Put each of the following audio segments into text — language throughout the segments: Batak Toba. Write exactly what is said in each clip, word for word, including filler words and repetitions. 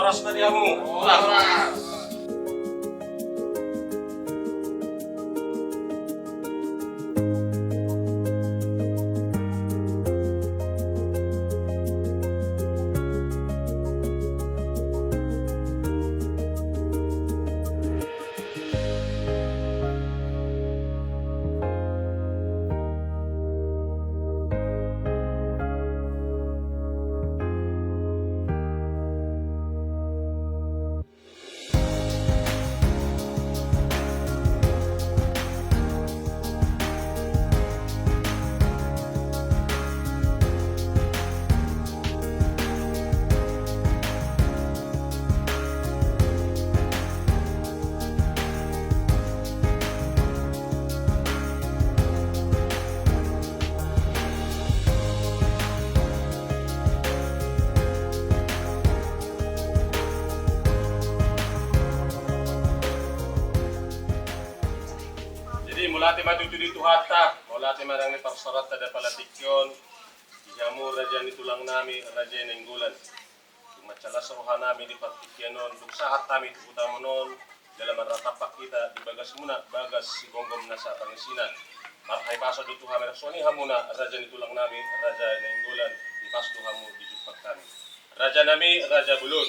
Horas ma di hamu. Horas. Jadi, mauliate ma tutu di Tuhanta, mauliate ma nang di parsaoranta di apala tingki on, di hamu raja ni tulang nami, Raja i Nainggolan. Tung mansai las roha nami di partingkian on, dung sahat hami tu huta muna on, jala marnatampak hita di bagas muna, bagas sigomgom nasa pangisina. Marhahipason do tu hami, songon i hamuna, raja ni tulang nami, Raja i Nainggolan, hipas do hamu di jumpang hami. Raja nami, raja bolon,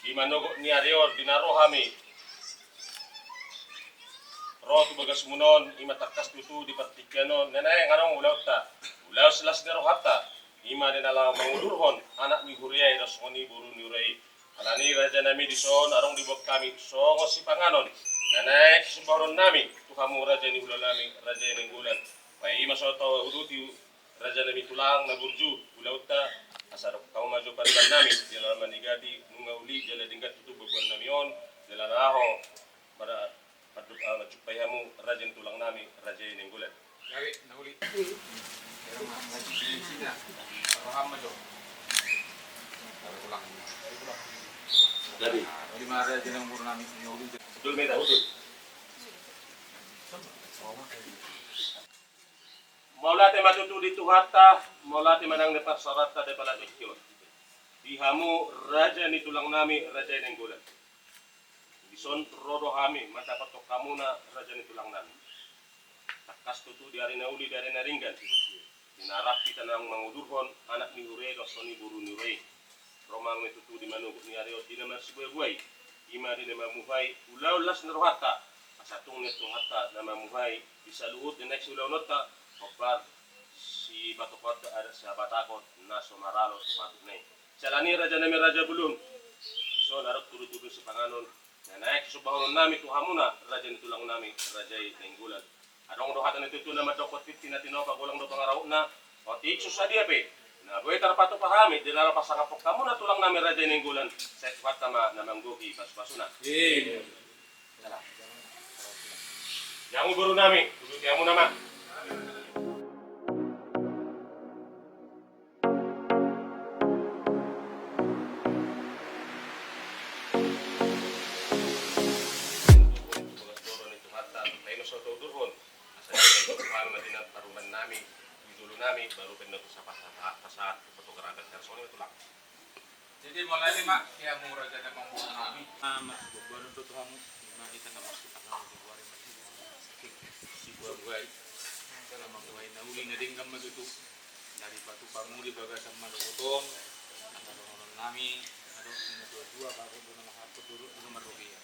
di manogot ni ari on, di na ro hami ro tu bagas muna on, ima tangkas tutu di partingkian on, na naeng adong ulaonta, ulaon silas ni rohanta, ima di na laho mangudurhon anak ni huria i, songon i boru ni huria i. Alani raja nami, dison adong diboan hami songon sipanganon, na naeng sisombahonon nami tu hamu raja ni hula nami, Raja i Nainggolan. Ba ima so tauduti raja nami tulang na burju, ulaonta, asa dok hamu ma jo pariban nami, jala manigati nunga uli jala denggan tutu boaboan nami on, jala laho mara-, manjumpai hamu raja ni tulang nami, Raja i Nainggolan. Gabe na uli. Paham ma jo. Gabe. Uli ma raja ni boru nami, na uli. Betul, meta, betul. Mauliate ma tutu di Tuhanta, mauliate ma nang di parsaoranta di apala tingki on. Di hamu raja ni tulang nami, Raja i Nainggolan. Dison ro do hami mandapothon hamuna raja ni tulang nami. Tangkas tutu di ari na uli, di ari na denggan, di na rap hita nang mangudurhon anak ni huria i, songon i boru ni huria i. Ro ma hami tutu di manogot ni ari on, di na marsibuabuai, ima di na mamuhai ulaon las ni rohanta, asa tung nian Tuhanta na mamuhai di saluhut ni naeng siulaononta, hombar sipatupaonta adat sihabatakhon na so maralo tu patutna i. Siala ni i raja nami raja bolon, dison adong tudutudu sipanganon, na naeng sisombahonon nami tu hamuna raja ni tulang nami, Raja i Nainggolan. Adong do hata ni tutu na mandok, tingki na tinopa, golang do pangarahutna. Otik so sadia pe na boi tarpatupa hami, di na laho pasangaphon hamuna tulang nami, Raja i Nainggolan, sai Tuhanta ma na manggohi pasupasuna. Amin. Di hamu boru nami, uduti hamuna ma. Asa di na parumaen nami, di jolo nami, baru pe na tu sapa-sapa, pasahat tu patogar adat, songon i ma tulang. Jadi, mauliate ma di hamu raja ni boru nami. Marsibuabuaon do tu hamu, ima hita na marsipanganon di huari, marsibuabuai. Jala mamuhai na uli na denggan ma tutu. Na dipatupa hamu di bagasan manogot on, na dohonon nami, adong na dua-dua, bagot do na mangharap, dua-dua do na marrobean.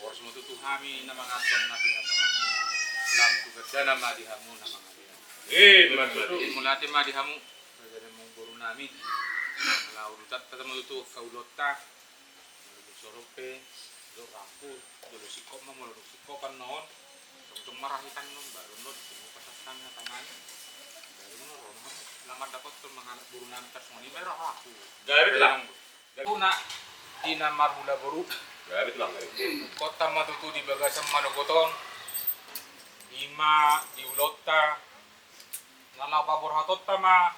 Horas ma tutu hami na manganhon na pinasangapmu, lam tu gandana ma di hamu na mangabean. Mauliate ma di hamu raja ni boru nami. Ala udutanta ma tutu angka ulaonta. Molo dung so ro pe, dok rapu, jolo singkop ma, molo dung singkop annon, jongjong ma ra hita annon, baru annon dung pasahat hami hata nami. Baru annon ro ma hami, lam mandapothon mangalap boru nami, tarsongon i ma i rahaku. Gabe tulang. Gabe tulang. Puna di na marhula boru. Gabe tulang. Ingkon ma tutu di bagasan manogot on, ima di ulaonta, na laho paborhatonta ma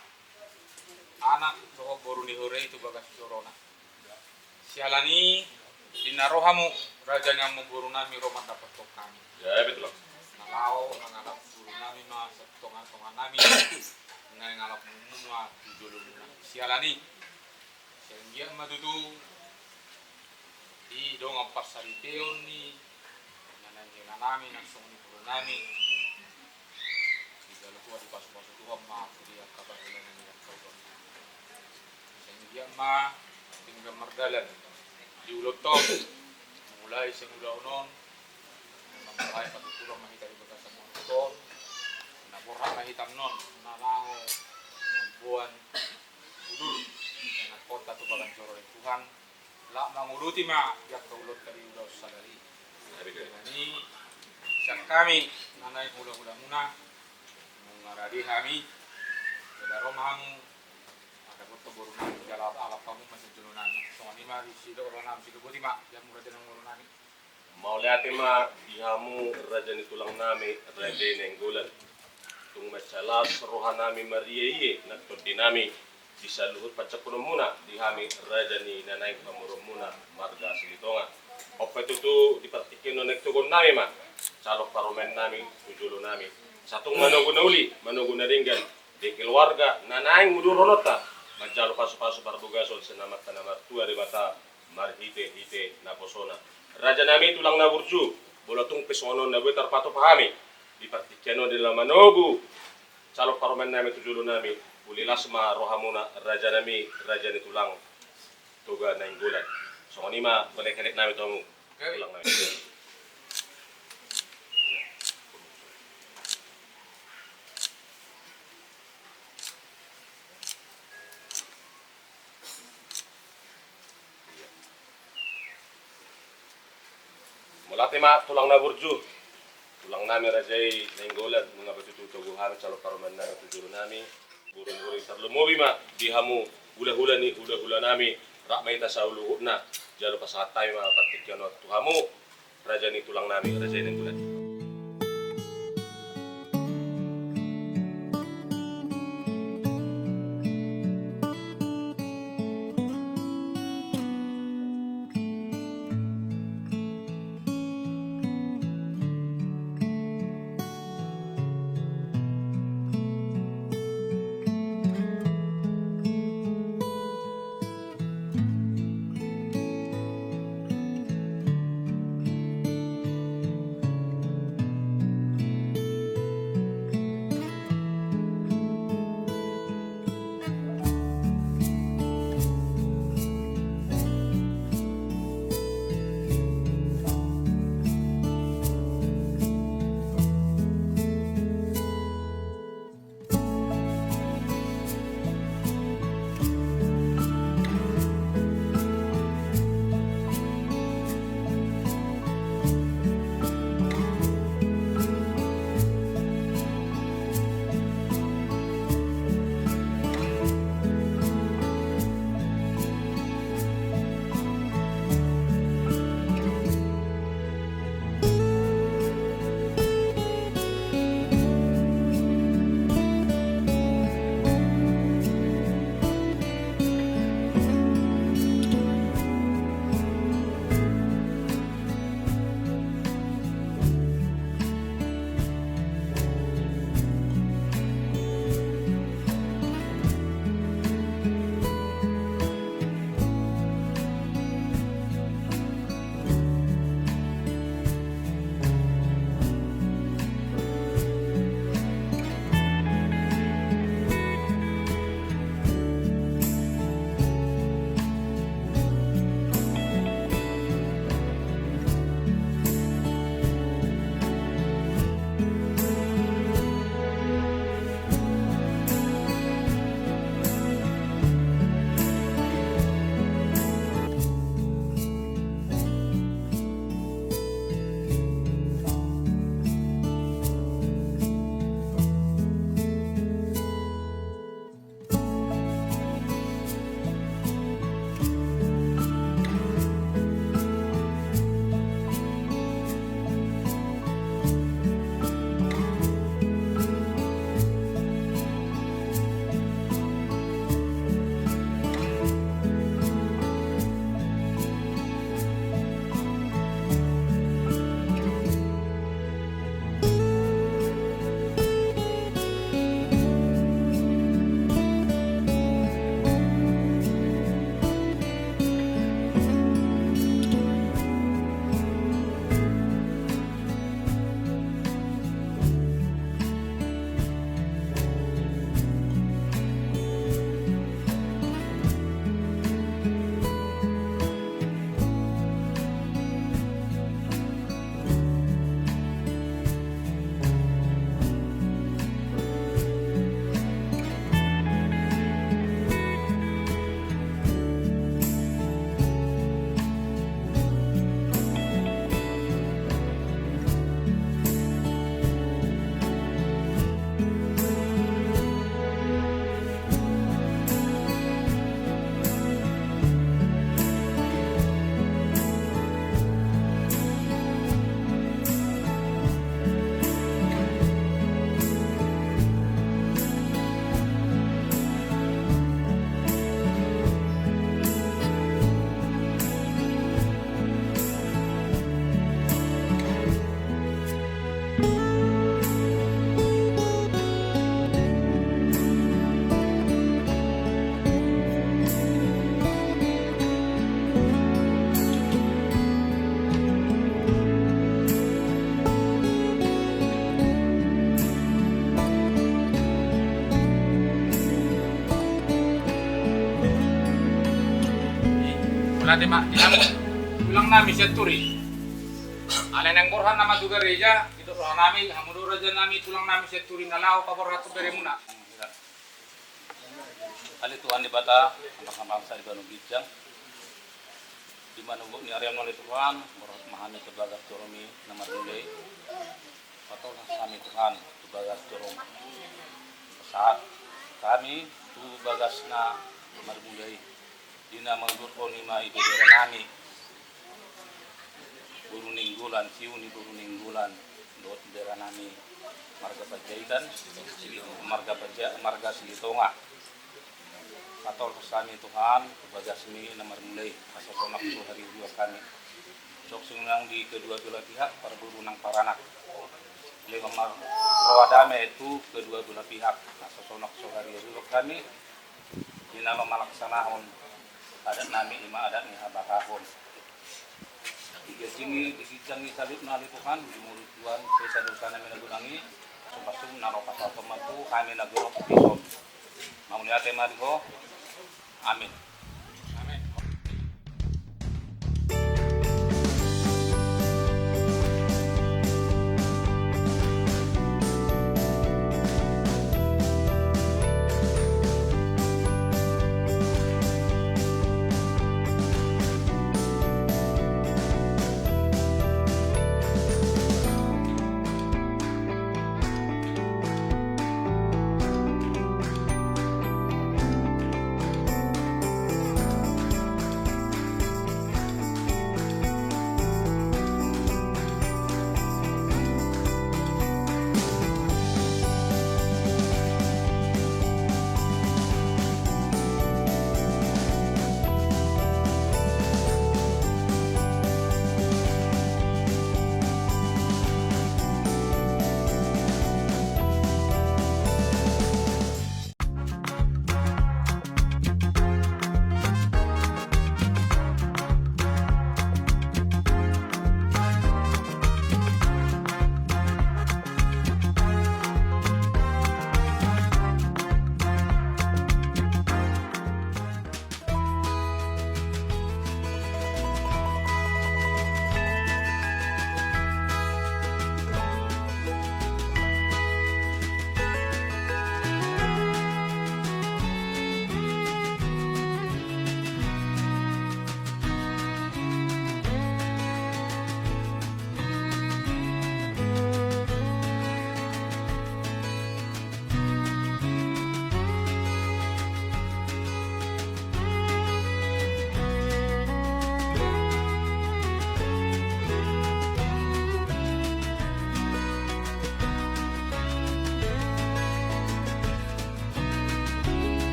anak dohot boru ni huria i tu bagas jorona. Siala ni i, di na ro hamu raja ni boru nami, ro mandapothon hami. Gabe tulang. Na laho mangalap boru nami ma sian tongatonga nami, na mangalap muna ma tu jolomuna. Siala ni i, sai anggiat ma tutu Di dongan parsariteon ni na naeng hela nami, na songon i boru nami, dijalo Tuhan, dipasupasu Tuhan ma tu dia kabar hela nami dan kau. Sai dia ma tinggal mardalan di ulaon on, mulai sian ulaon on, mulai patutulan ma hita di bagasan ulaon on, na borhat ma hita annon, na laho mamboan udur, na kota tu bagan joro ni Tuhan, laho manguduti ma di angka ulaonta di ulaon sadari. Jadi sian hami na naeng hulahulamuna, nunga rade hami, jadi ro ma hamu, ada boto boru nami, jala alap hamu ma sian jolo nami, songon i ma di sidok ro nami, sidok boti ma, di hamu raja ni boru nami. Mauliate ma di hamu raja ni tulang nami, Raja Nainggolan. Tung mansai las roha nami marieie nang tondi nami di saluhut pansapunonmuna di hami raja ni na naeng pamoruonmuna marga Silitonga. On pe tutu di partingkian on naeng toguon nami ma calon parumaen nami tu jolo nami. Sai tung manogu na uli, manogu na denggan di keluarga na naeng udurhononta manjalo pasupasu parbogason sian Amanta na martua Debata marhitehite naposona. Raja nami tulang na burju, molo tung pe songon on na boi tarpatupa hami di partingkian on di na manogu calon parumaen nami tu jolo nami, uli las ma rohamuna raja nami, raja ni tulang Toga Nainggolan. Songon i ma pelekelek nami tu hamu. Oke. Tulang nami. Mauliate ma tulang na burju, tulang nami raja i Nainggolan, nunga boi tutu togu hami calon parumaen nami tu jolo nami. Burung-burung tarlumobi ma di hamu hulahula ni hulahula nami, rap ma hita saluhutna. Jalo pasahat hami ma partingkian on tu hamu raja ni tulang nami, raja i Nainggolan. Berarti ma, di hamu tulang nami Sianturi. Alai naeng borhat nama tu gareja, didok roha nami, hamu do raja nami, tulang nami Sianturi na laho paborhat tu beremuna. Ale Tuhan Debata, amang-amang sa di banua ginjang. Di banua ni arianmu ale Tuhan, borhat ma hami tu bagas joromi na marmula i. Patolhas hami Tuhan tu bagas joromi. Sahat hami tu bagas na marmula i. Di na mangudurhon i ma ibebere nami. Boru Nainggolan, siu ni boru Nainggolan, dohot bere nami marga Panjaitan, marga Panja-, marga Silitonga. Patolhas hami Tuhan, tu bagasmi na marmula i, asa sonang so hariuruan hami. Songon i nang di kedua belah pihak, parboru nang paranak. Lehon ma roha dame tu kedua belah pihak, asa sonang so hariuruan hami. Di na laho malaksanahon adat nami, i ma adat ni habatahon. Di ginjang i, di ginjang i saluhutna ale Tuhan, di ngolu ni Tuhan, sesa dosa nami na godang i, pasu-pasu na laho pasahathon ma tu hami na godang dison. Mauliate ma di Ho. Amin. Amin.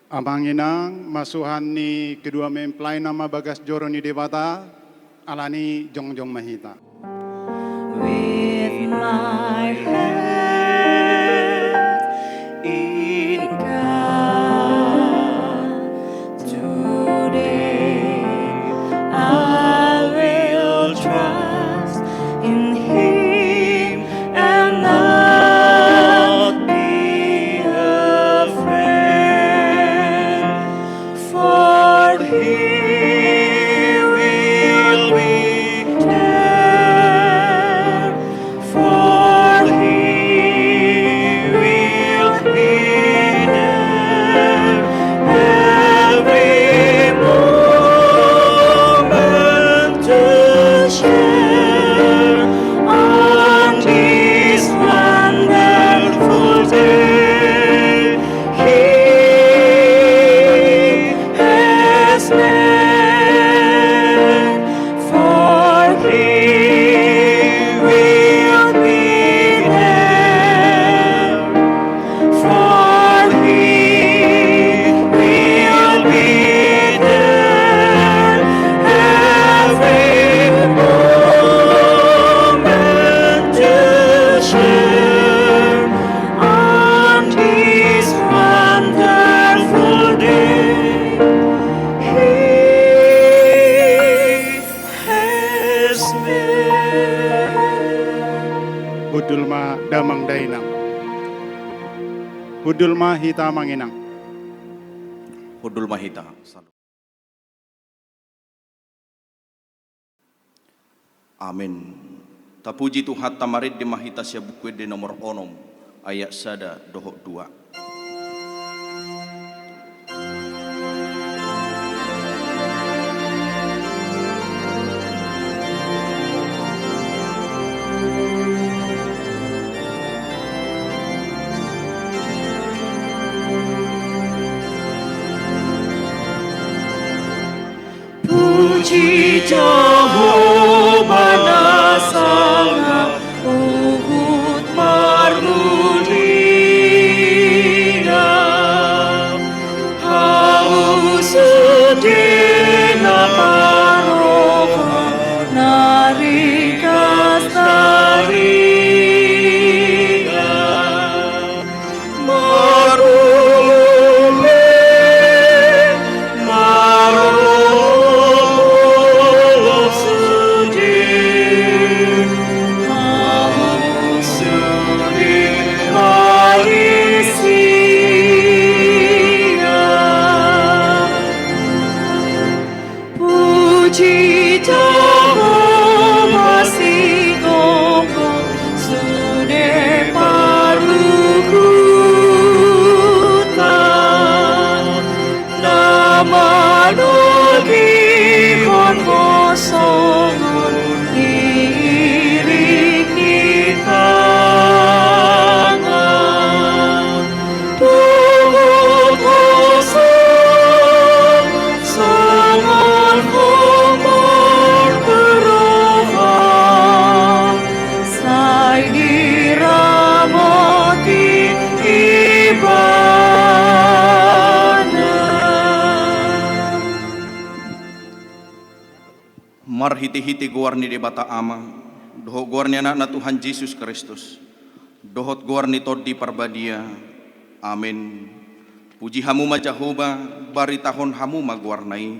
Amang inang, masuhan ni kedua mempelai nama bagas joro ni Debata, alani jongjong ma hita. With my hand in God, today I will trust in Him and not be afraid. For He will be there, for He will be there every moment to share on this wonderful day. He has made, for He will be there, for He will be there every moment to share on this wonderful day. He has made. Hundul ma damang dainang. Hundul ma hita amang inang. Hundul ma hita. Amen. Tapuji Tuhanta, marende ma hita sian Buku Ende nomor onom, ayat sada dohot dua. Puji Jahowa na sangap huhut marmulia. Hamu sude na parroha na ringgas taringot. Marolop, marolop sude, hamu sude na risian. Puji Jahowa, sitonggo sude parhuhuta, na manogihon ho songon iring ni tangan. Dohot hosa songon hombar tu roha, sai diramoti Ibana. Marhitehite goar ni Debata Ama, dohot goar ni Anakna Tuhan Jesus Kristus, dohot goar ni Tondi Parbadia. Amen. Puji hamu ma Jahowa, baritahon hamu ma goarna i,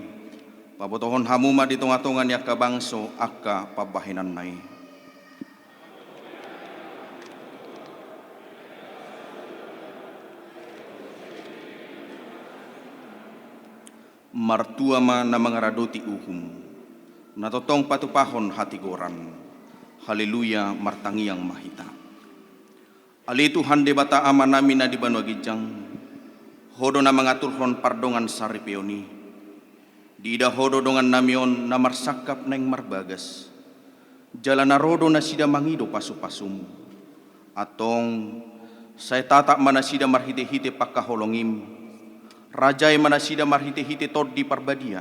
pabotohon hamu ma di tongatonga ni angka bangso angka pambahenanna i. Martua ma na mangaradoti uhum, na tongtong patupahon hatigoran. Haleluya, martangiang ma hita. Ale Tuhan Debata Amanami na di banua ginjang, Ho do na mangaturhon pardongansaripeon i. Diida Ho do dongannami on na marsangkap naeng marbagas. Jala na ro do nasida mangido pasupasum. Antong, sai tatap ma nasida marhitehite pangkaholongim, rajai ma nasida marhitehite Tondi Parbadia,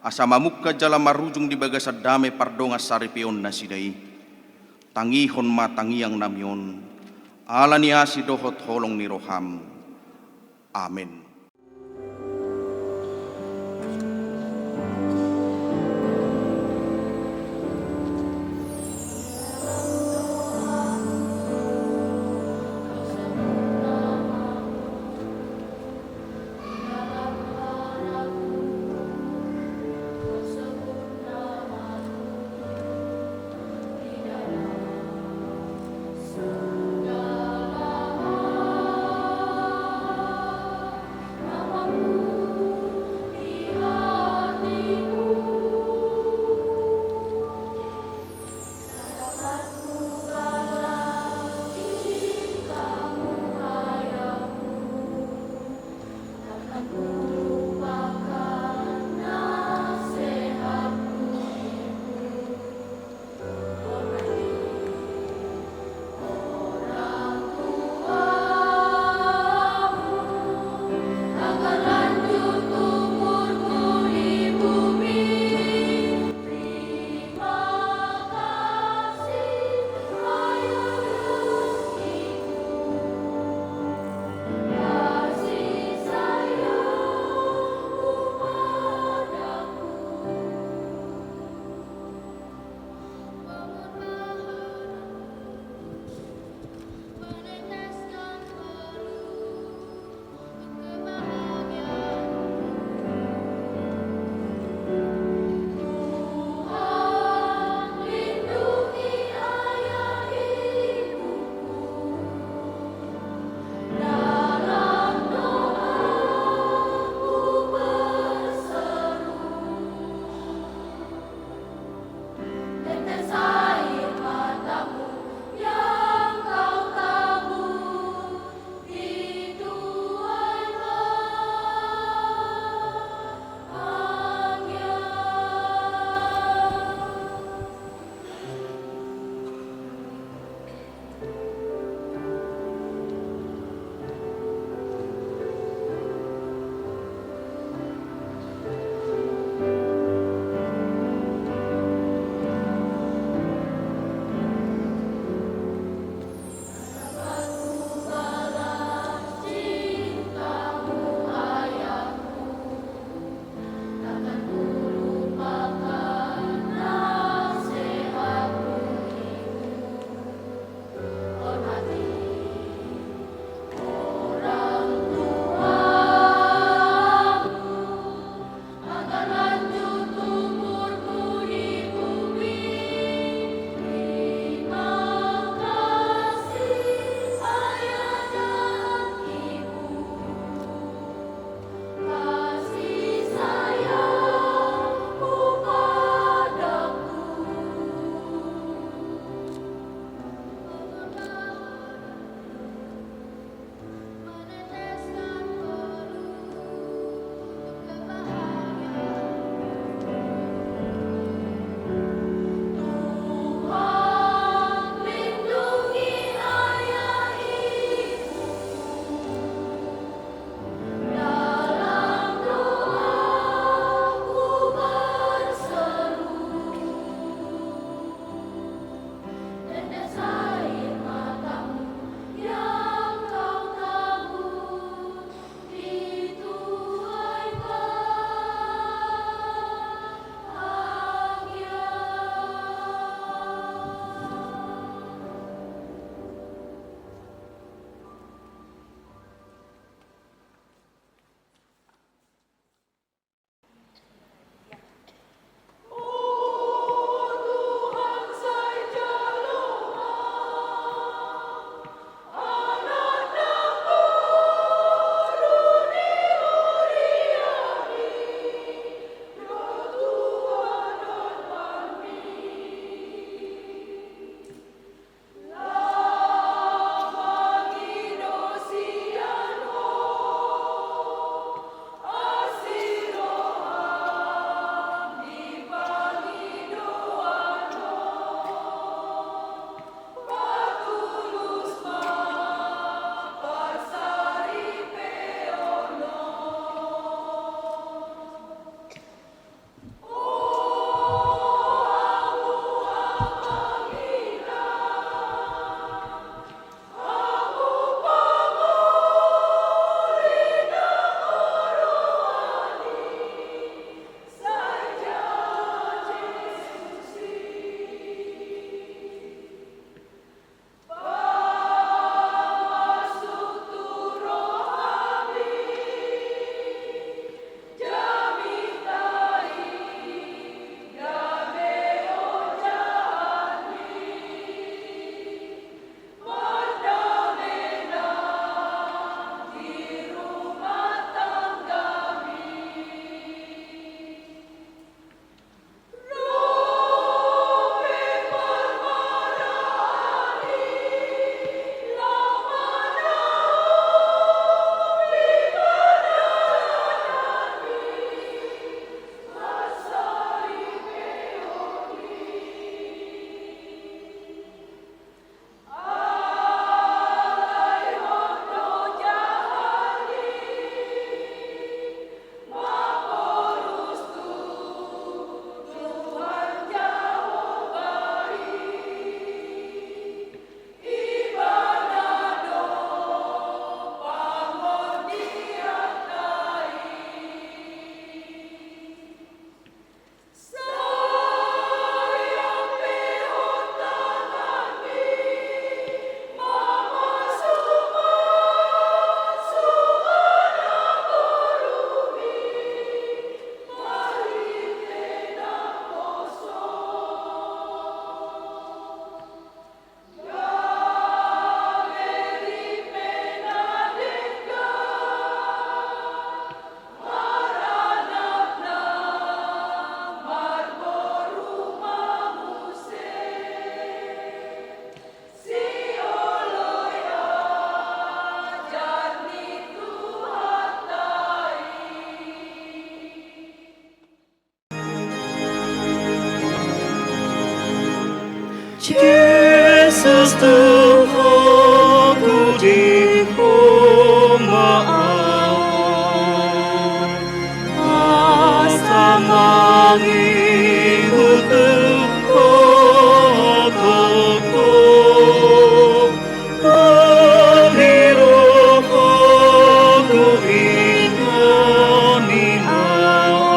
asa mamungka jala marujung di bagasan dame pardongansaripeon nasida i. Tangihon ma tangiangnami on, ala ni asi dohot holong ni roham. Amen. Jesus, Tuhanku, di Ho ma ahu, asa mangihuthon Ho, Ho, Ho. Bere rohaku inganan ni Tuhan,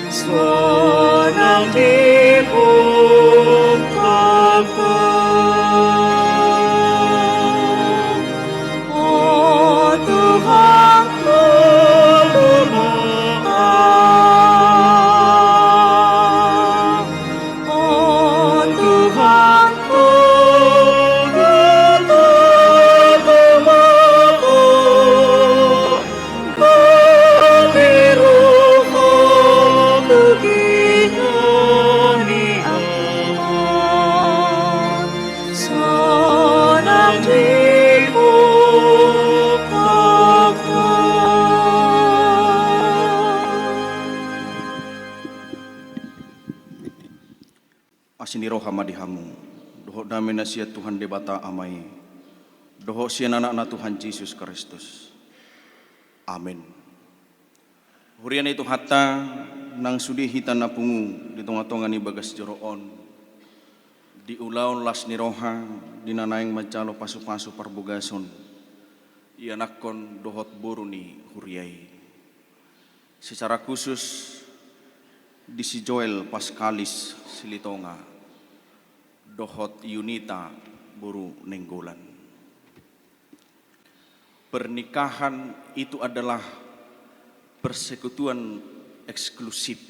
sonang di Ho Tuhan. O Tuhan, Ho ma ahu. O Tuhan, Ho ma ahu. Bere rohaku inganan ni Tuhan, sonang di Ho Tuhan. Asi ni roha ma di hamu, dohot dame na sian Tuhan Debata Ama i, dohot sian Anakna Tuhan Jesus Kristus. Amen. Huria ni Tuhanta, nang sude hita na pungu di tongatonga ni bagas joro on, di ulaon las ni roha, di na naeng manjalo pasupasu parbagason, ianakhon dohot boru ni huria i. Secara khusus di si Joel Paskalis Silitonga dohot Yunita boru Nainggolan. Pernikahan itu adalah persekutuan eksklusif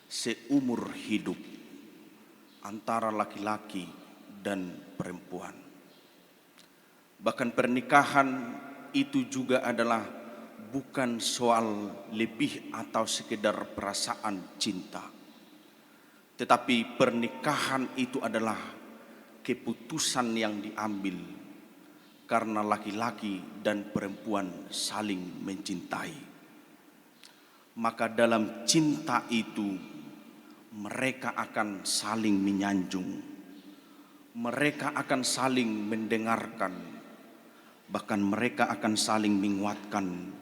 seumur hidup antara laki-laki dan perempuan. Bahkan pernikahan itu juga adalah bukan soal lebih atau sekedar perasaan cinta. Tetapi pernikahan itu adalah keputusan yang diambil karena laki-laki dan perempuan saling mencintai. Maka dalam cinta itu, mereka akan saling menyanjung, mereka akan saling mendengarkan, bahkan mereka akan saling menguatkan,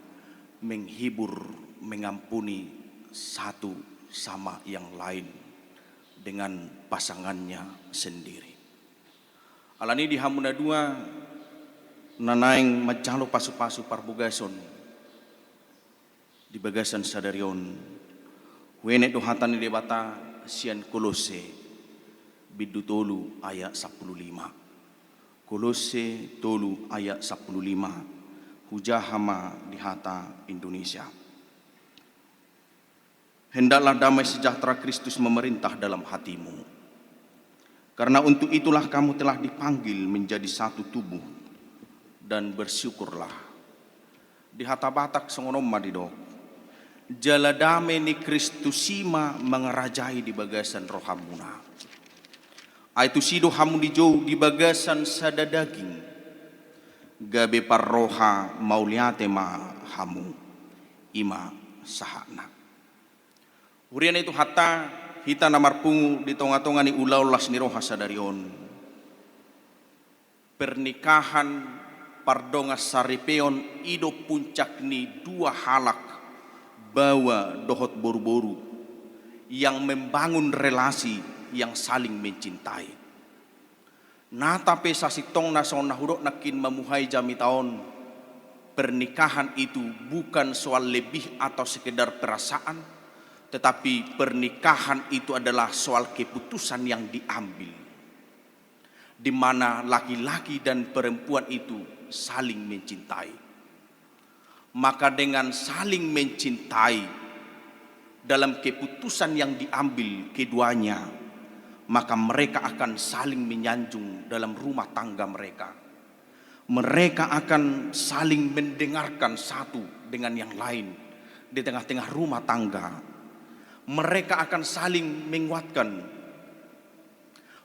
menghibur, mengampuni satu sama yang lain dengan pasangannya sendiri. Alani di hamu na dua na naeng manjalo pasupasu parbagason di bagasan sadari on, huenet do hata ni Debata sian Kolosse bindu tolu ayat sampulu lima. Kolosse tolu ayat sampulu lima, hujaha ma di hata Indonesia. Hendaklah damai sejahtera Kristus memerintah dalam hatimu. Karena untuk itulah kamu telah dipanggil menjadi satu tubuh, dan bersyukurlah. Di hata Batak songon on ma didok: Jala dame ni Kristus i ma mangarajai di bagasan rohamuna. Ai tusi do hamu dijou di bagasan sada daging, gabe parroha mauliate ma hamu. I ma sahatna. Huria ni Tuhanta, hita na marpungu di tongatonga ni ulaon las ni roha sadari on. Pernikahan, pardongansaripeon, i do puncak ni dua halak, baoa dohot boruboru, yang membangun relasi yang saling mencintai. Nata pe sasintongna songon na hudok nangkin mamuhai jamita on, pernikahan itu bukan soal lebih atau sekedar perasaan, tetapi pernikahan itu adalah soal keputusan yang diambil, di mana laki-laki dan perempuan itu saling mencintai. Maka dengan saling mencintai, dalam keputusan yang diambil keduanya, maka mereka akan saling menyanjung dalam rumah tangga mereka. Mereka akan saling mendengarkan satu dengan yang lain di tengah-tengah rumah tangga. Mereka akan saling menguatkan.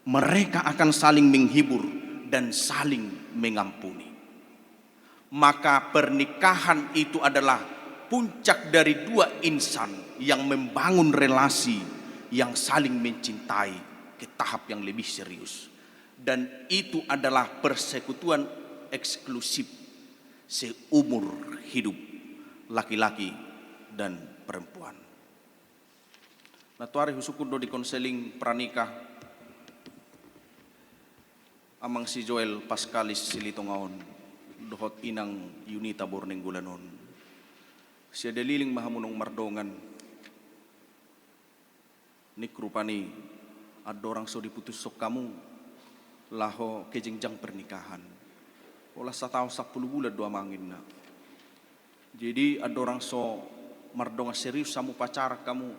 Mereka akan saling menghibur dan saling mengampuni. Maka pernikahan itu adalah puncak dari dua insan yang membangun relasi yang saling mencintai. ke tahap yang lebih serius. Dan itu adalah persekutuan eksklusif seumur hidup laki-laki dan perempuan. Nantoari husungkun do di konseling pranikah Amang si Joel Paskalis Silitonga on dohot Inang Yunita Bornenggolan on. Sian Daliling ma hamu naung mardongan. Ning rupani andorang so diputushon hamu laho ke jenjang pernikahan. Holan sataon sampulu bulan do, Amang, ninna. Jadi andorang so mardongan serius hamu, pacaran hamu,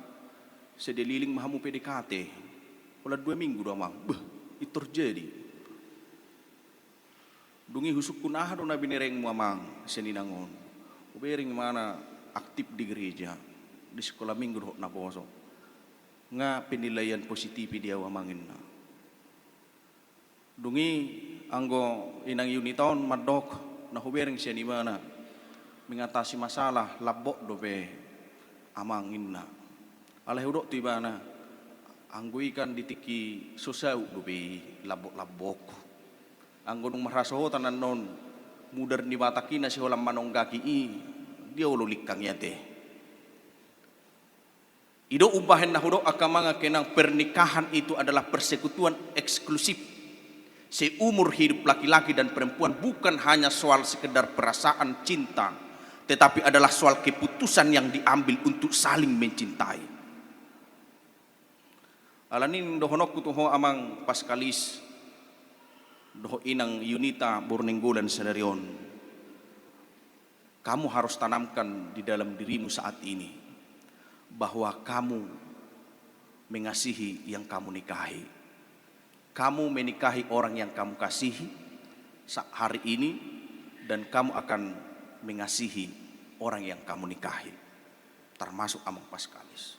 sian Daliling ma hamu P D K T. Holan dua minggu do, Amang. Beh, intor jadi. Dung i husungkun, aha do na binerengmu, Amang, sian Inang on? Hubereng ibana aktif di gereja, di sikola minggu dohot naposo. Nga penilaian positif i di au, Amang, ninna. Dung i anggo Inang Yunita on mandok, na hubereng sian ibana mengatasi masalah lambok dope, Amang, ninna. Alai hudok tu ibana, anggo i kan di tingki so saut dope i lambok-lambok. Anggo dung marhasohotan annon mudar ni Batak i na siholan manonggaki i, dia olo lingkang i ate. I do umbahen na hudok, angka amang, angka inang, pernikahan itu adalah persekutuan eksklusif seumur hidup laki-laki dan perempuan, bukan hanya soal sekedar perasaan cinta, tetapi adalah soal keputusan yang diambil untuk saling mencintai. Alani i dohononku tu ho, Amang Paskalis, dohot Inang Yunita Bornenggolan sadari on, kamu harus tanamkan di dalam dirimu saat ini bahwa kamu mengasihi yang kamu nikahi. Kamu menikahi orang yang kamu kasihi sa-, hari ini, dan kamu akan mengasihi orang yang kamu nikahi, termasuk Amang Paskalis.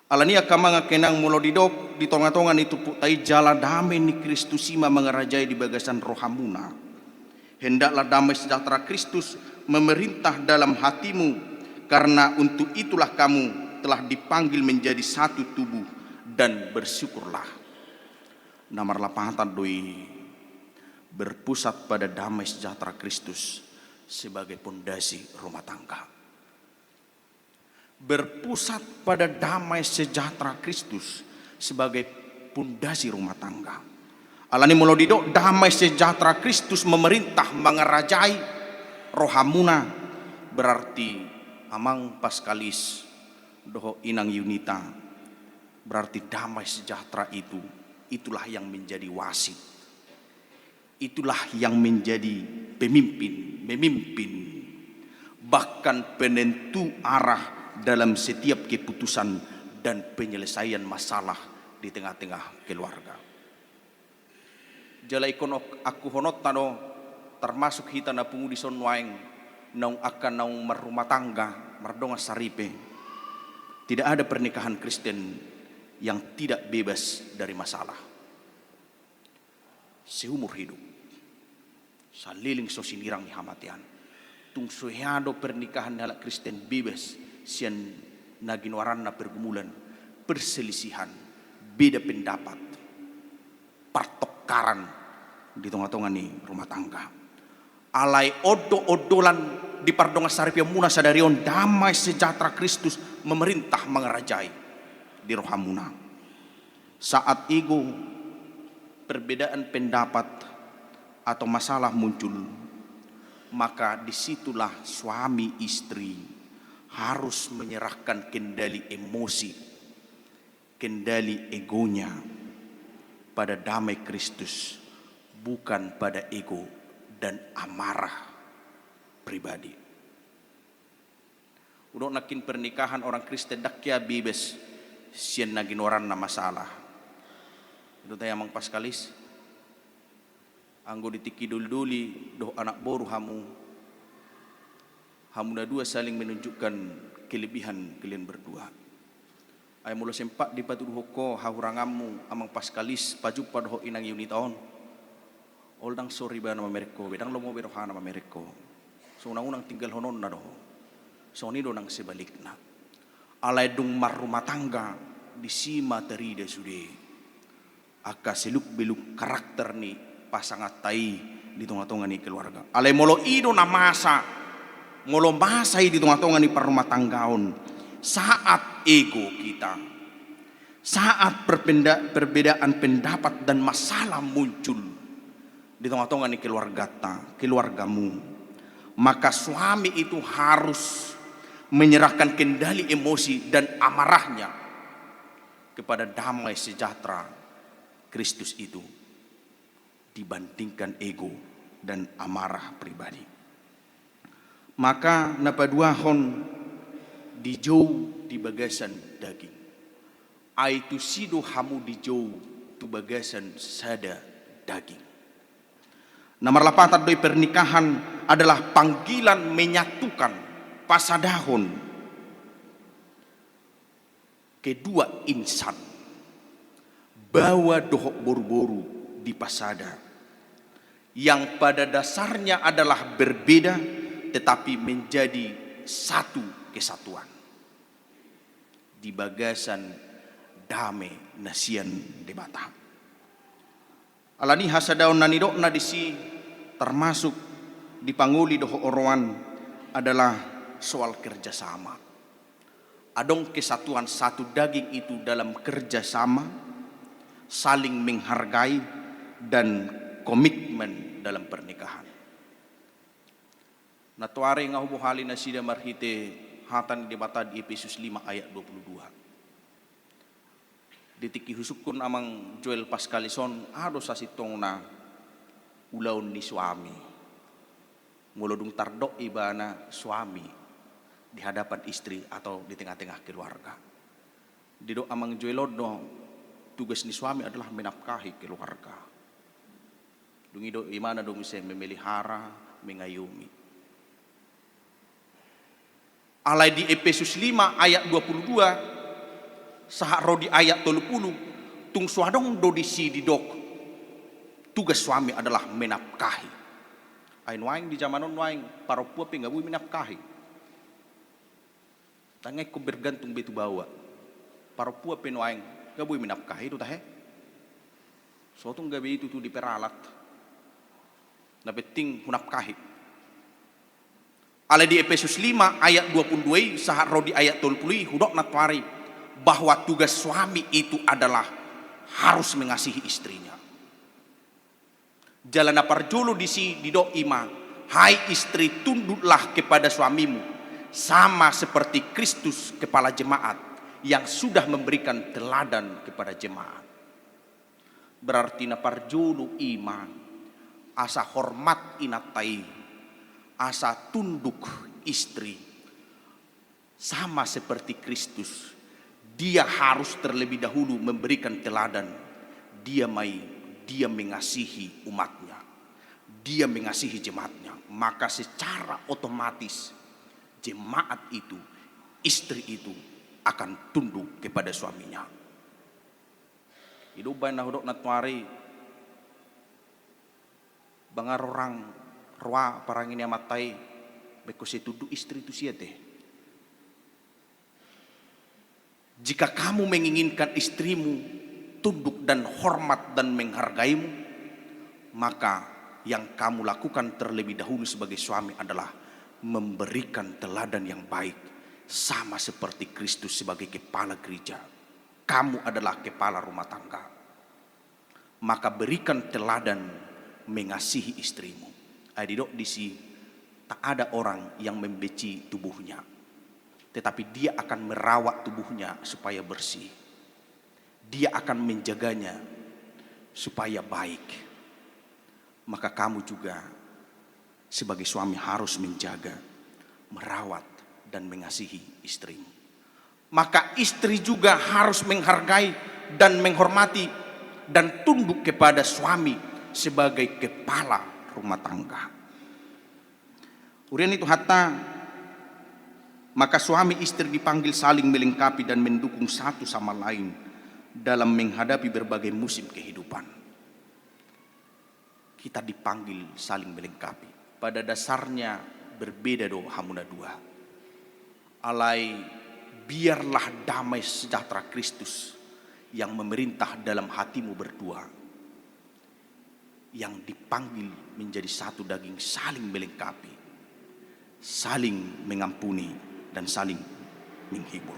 Alani i, angka amang, angka inang, molo didok di tonga-tonga ni turpukta i, jala dame ni Kristus i ma mangarajai di bagasan rohamuna. Hendaklah damai sejahtera Kristus memerintah dalam hatimu, karena untuk itulah kamu telah dipanggil menjadi satu tubuh, dan bersyukurlah. Na marlapatan do i, berpusat pada damai sejahtera Kristus sebagai pondasi rumah tangga. Berpusat pada damai sejahtera Kristus sebagai pondasi rumah tangga. Alani molo didok damai sejahtera Kristus memerintah, mangarajai rohamuna, berarti Amang Paskalis dohot Inang Yunita, berarti damai sejahtera itu, itulah yang menjadi wasit. Itulah yang menjadi pemimpin, memimpin, bahkan penentu arah dalam setiap keputusan dan penyelesaian masalah di tengah-tengah keluarga. Jala ingkon ok-, angkuhononta do, termasuk hita na pungu dison nuaeng, naung angka naung marrumah tangga, mardongan saripe. Tidak ada pernikahan Kristen yang tidak bebas dari masalah. Seumur hidup. Saleleng so sinirang ni hamatean. Tung so hea do pernikahan ni halak Kristen bebas sian na ginoaranna pergumulan, perselisihan, beda pendapat, partongkaran di tonga-tonga ni rumah tangga. Alai on do ondolan di pardongan saripeonmuna sadari on, damai sejahtera Kristus memerintah, mangarajai di rohamuna. Saat ego, perbedaan pendapat, atau masalah muncul, maka disitulah suami istri harus menyerahkan kendali emosi, kendali egonya pada damai Kristus, bukan pada ego dan amarah pribadi. Hudok nangkin pernikahan orang Kristen ndang hea bebas sian na ginoaranna masalah. Didok i, Amang Paskalis, anggo di tingki doli-doli dohot anak boru hamu, hamu na dua saling menunjukkan kelebihan kalian berdua. Ai molo sempat dipatuduhon ho hahuranganmu, Amang Paskalis, pajumpa dohot Inang Yunita on, olo, ndang sori ibana mamereng ho be, ndang lomo be rohana mamereng ho. So unang-unang tinggalhononna do ho. Songon i do nang sebalikna. Alai dung marrumah tangga, disi ma tarida sude angka seluk-beluk karakter ni pasanganta i di tonga-tonga ni keluarga. Alai molo i do na masa, molo masa i di tonga-tonga ni parrumatanggaon, saat ego kita, saat perpenda-, perbedaan pendapat dan masalah muncul di tonga-tonga ni keluargata, keluargamu, maka suami itu harus menyerahkan kendali emosi dan amarahnya kepada damai sejahtera Kristus itu dibandingkan ego dan amarah pribadi. Maka na paduahon, dijou di bagasan daging. Ai tusi do hamu dijou tu bagasan sada daging. Na marlapatan do i, pernikahan adalah panggilan menyatukan, pasadahon kedua insan, baoa dohot boru-boru dipasada, yang pada dasarnya adalah berbeda tetapi menjadi satu kesatuan di bagasan dame na sian Debata. Alani hasadaon na nidokna disi, termasuk di pangoli dohot oroan, adalah soal kerjasama. Adong kesatuan satu daging itu dalam kerjasama, saling menghargai, dan komitmen dalam pernikahan. Nantoari nga hubohali nasida marhite hata ni Debata di Epesus lima ayat dua puluh dua. Di tingki husungkun Amang Joel Pascalis on, adong sasintongna ulaon ni suami. Molo dung tardok ibana suami di hadapan istri atau di tengah-tengah keluarga, didok Amang Joel on do, tugas ni suami adalah menafkahi keluarga. Dung i do imana do muse memelihara, mengayomi. Alai di Epesus lima ayat dua puluh dua sahat ro di ayat tolu puluh, tung so adong do disi didok tugas suami adalah menafkahi. Ai nuaeng di jaman on nuaeng parompuan pe nga boi menafkahi. Tangiangkon bergantung be tu baoa. Parompuan pe nuaeng nga boi menafkahi do tahe. So tung gabe i tutu diperalat. Na penting hunafkahi. Alai di Epesus lima ayat dua puluh dua i sahat ro di ayat tolu puluh i, hudok nantoari bahwa tugas suami itu adalah harus mengasihi istrinya. Jala na parjolo disi didok i ma, "Hai istri, tunduklah kepada suamimu, sama seperti Kristus kepala jemaat, yang sudah memberikan teladan kepada jemaat." Berarti na parjolo i ma, asa hormat inanta i, asa tunduk istri. Sama seperti Kristus, dia harus terlebih dahulu memberikan teladan. Dia mai, dia mengasihi umatnya. Dia mengasihi jemaatnya. Maka secara otomatis jemaat itu, istri itu akan tunduk kepada suaminya. I do umbahen na hudok nantoari, bangga roha, roha parange ni amanta i, baen ho sai tunduk istri tu si ate. Jika kamu menginginkan istrimu tunduk dan hormat dan menghargaimu, maka yang kamu lakukan terlebih dahulu sebagai suami adalah memberikan teladan yang baik, sama seperti Kristus sebagai kepala gereja. Kamu adalah kepala rumah tangga. Maka berikan teladan mengasihi istrimu. Ai didok disi, tak ada orang yang membenci tubuhnya, tetapi dia akan merawat tubuhnya supaya bersih. Dia akan menjaganya supaya baik. Maka kamu juga sebagai suami harus menjaga, merawat, dan mengasihi istrimu. Maka istri juga harus menghargai dan menghormati dan tunduk kepada suami sebagai kepala rumah tangga. Huria ni Tuhanta, maka suami istri dipanggil saling melengkapi dan mendukung satu sama lain dalam menghadapi berbagai musim kehidupan. Kita dipanggil saling melengkapi. Pada dasarnya berbeda do hamu na dua. Alai biarlah damai sejahtera Kristus yang memerintah dalam hatimu berdua, yang dipanggil menjadi satu daging, saling melengkapi, saling mengampuni, dan saling menghibur.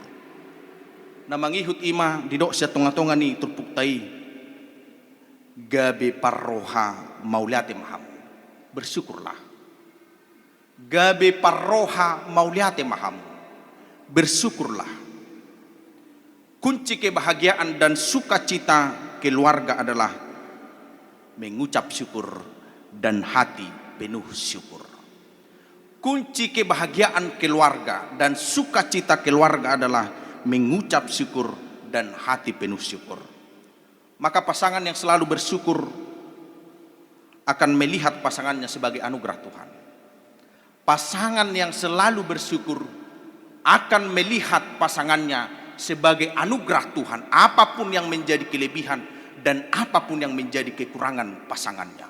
Na mangihut i ma didok sian tongatonga ni turpukta i, gabe parroha mauliate ma hamu, bersyukurlah. Gabe parroha mauliate ma hamu, bersyukurlah. Kunci kebahagiaan dan sukacita keluarga adalah mengucap syukur dan hati penuh syukur. Kunci kebahagiaan keluarga dan sukacita keluarga adalah mengucap syukur dan hati penuh syukur. Maka pasangan yang selalu bersyukur akan melihat pasangannya sebagai anugerah Tuhan. Pasangan yang selalu bersyukur akan melihat pasangannya sebagai anugerah Tuhan. Apapun yang menjadi kelebihan dan apapun yang menjadi kekurangan pasangannya.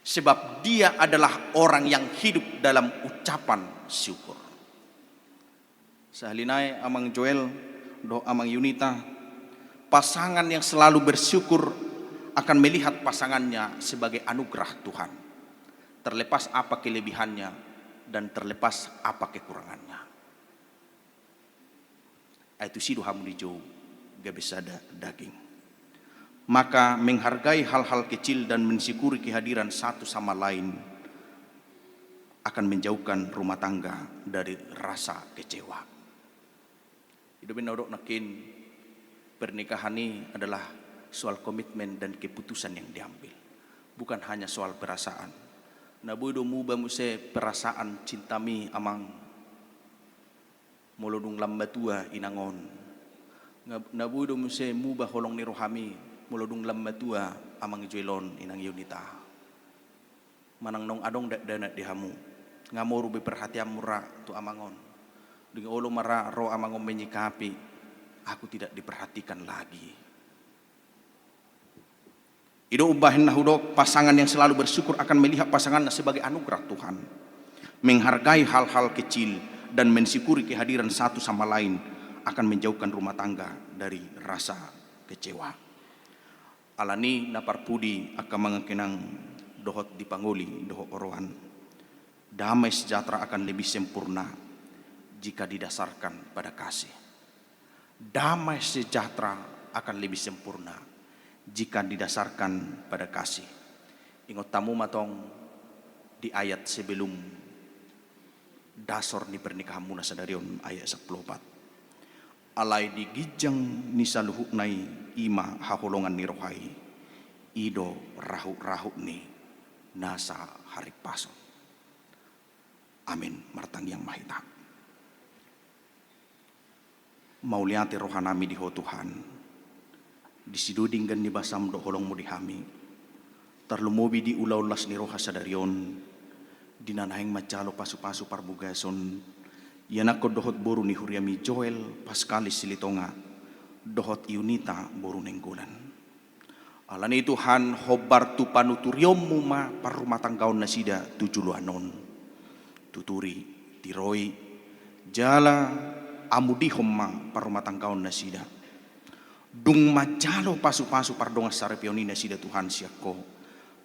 Sebab dia adalah orang yang hidup dalam ucapan syukur. Sahali nai, Amang Joel dohot Amang Yunita, pasangan yang selalu bersyukur akan melihat pasangannya sebagai anugerah Tuhan, terlepas apa kelebihannya dan terlepas apa kekurangannya. Ai tusi do hamu dijou gabe sada daging. Maka menghargai hal-hal kecil dan mensyukuri kehadiran satu sama lain akan menjauhkan rumah tangga dari rasa kecewa. I do umbahen na hudok nangkin, pernikahan i adalah soal komitmen dan keputusan yang diambil, bukan hanya soal perasaan. Na boi do muba muse perasaan cintami, Amang, molo dung lam matua inang on. Na, na boi do muse muba holong ni rohami molo dung lam matua Amang Joel on, Inang Yunita. Manang naung adong dakdanak di hamu, nga moru be perhatianmu ra tu amang on. Dung i olo ma ra ro amang on menyikapi, aku tidak diperhatikan lagi. I do umbahen na hudok, pasangan yang selalu bersyukur akan melihat pasangannya sebagai anugerah Tuhan. Menghargai hal-hal kecil dan mensyukuri kehadiran satu sama lain akan menjauhkan rumah tangga dari rasa kecewa. Alani na parpudi angka amang angka inang dohot di pangoli dohot oroan, damai sejahtera akan lebih sempurna jika didasarkan pada kasih. Damai sejahtera akan lebih sempurna jika didasarkan pada kasih. Ingot hamu ma tong di ayat sebelum dasor ni pernikahanmuna sadari on, ayat sampulu opat. Alai di ginjang ni saluhutna i, i ma haholongan ni roha i, i do rahut-rahut ni nasa harimpason. Amin. Martangiang ma hita. Mauliate rohanami di Ho Tuhan, di sude denggan ni basam dohot holongmu di hami, tarlumobi di ulaon las ni roha sadari on, di na naeng manjalo pasupasu parbagason ianakhon dohot boru ni huriami Joel Paskalis Silitonga dohot Yunita boru Nainggolan. Alani i Tuhan, hombar tu panuturionmu ma parrumatanggaon nasida tu joloan on. Tuturi, tiroi, jala amudihon ma parrumatanggaon nasida. Dung manjalo pasupasu pardongansaripeon i nasida Tuhan sian Ho,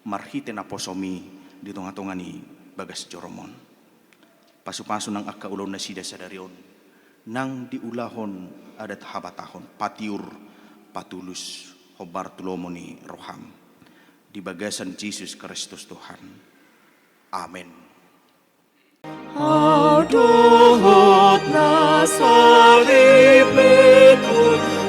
marhite naposom i di tongatonga ni bagas jorom on. Pasupasu nang angka ulaon nasida sadari on, nang di ulaon adat habatahon, patiur, patulus, hombar tu lomo ni roham. Di bagasan Jesus Kristus Tuhan. Amen. Hadohot na salpu,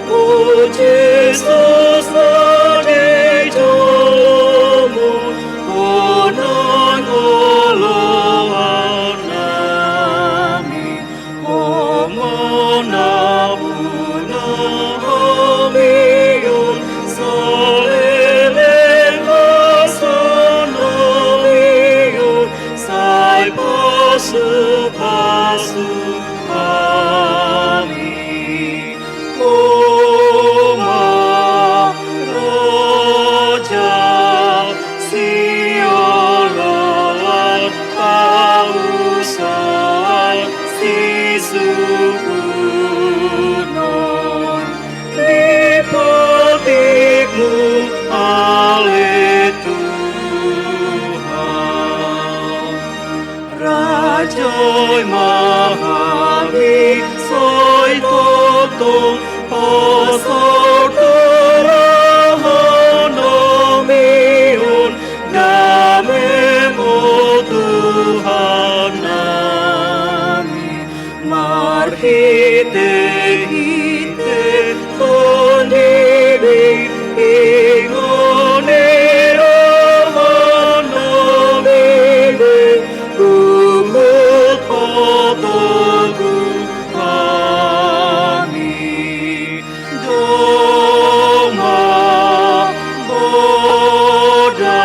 o Jesus, na di jolomu, Ho nang oloan nami, Ho ma na puna hami on, saleleng hata nami on, sai pasupasu hami. Ho ma raja sian ulaon pausan sisuhut on, di Rajai ma hami sai tongtong pastor dohononmi on, damem, o Tuhan nami, marhitehite Tondim, ingote rohanami be, huhut patogu hami. Joma bodak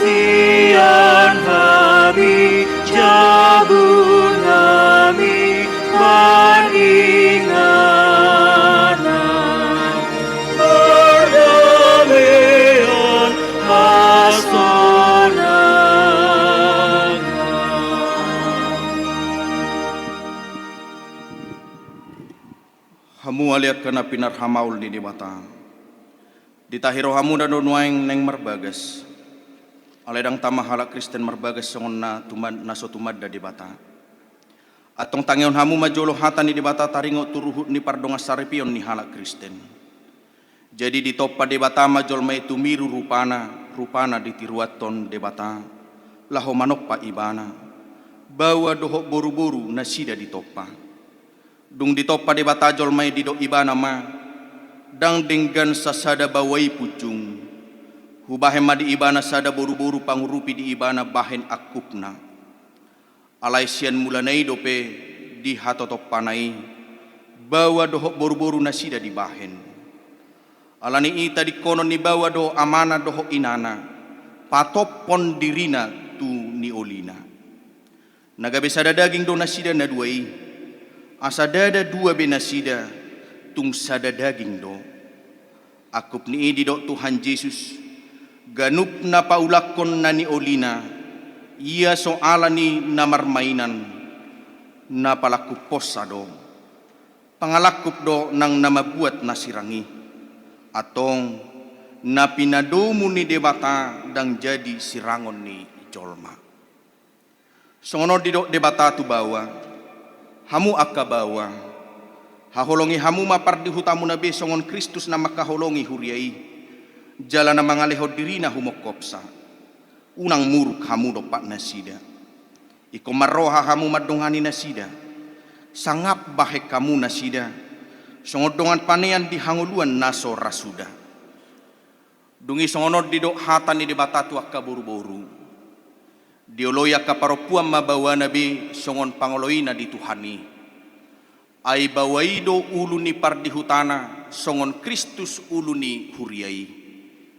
sian hami, jabu nami maringanan, pardamaian hasonangan. Hamu ale angka na pinarhamaol ni Debata, ditahi rohamuna do nuaeng naeng marbagas. Alai ndang tama halak Kristen marbagas songon na tuman-, na so tumanda Debata. Antong tangihon hamu ma jolo hata ni Debata taringot tu ruhut ni pardongansaripeon ni halak Kristen. Jadi ditompa Debata ma jolma i tumiru rupana, rupana ditiruanhon Debata, laho manompa ibana. Baoa dohot boruboru nasida ditompa. Dung ditompa Debata jolma i, didok ibana ma, ndang denggan sasada baoa i punjung. Hubahen ma di ibana sada boruboru pangurupi di ibana bahen angkupna. Alai sian mulana i dope di hatotompana i, baoa dohot boruboru nasida dibahen. Alani i tadingkonon ni baoa do amana dohot inana, patophon dirina tu niolina. Na gabe sada daging do nasida na dua i, asa ndada dua be nasida, tung sada daging do. Angkup ni i didok Tuhan Jesus, ganup na paulakkon na niolina, ia so ala ni na marmainan, na palangkupkonsa do. Pangalangkup do nang na mambuat na sirang i. Antong, na pinadomu ni Debata ndang jadi sirangon ni jolma. Songon on didok Debata tu baoa, hamu angka baoa, haholongi hamu ma pardihutamuna be songon Kristus na mangkaholongi huria i, jala na mangalehon dirina humongkopsa. Unang muruk hamu dompak nasida. Ingkon marroha hamu mandongani nasida. Sangap bahen hamu nasida, songon dongan panean di hangoluan na so ra suda. Dung i songon on didok hata ni Debata tu angka boruboru. Dioloi angka parompuan ma baoana be songon pangoloina di Tuhan i. Ai baoa i do ulu ni pardihutana songon Kristus ulu ni huria i.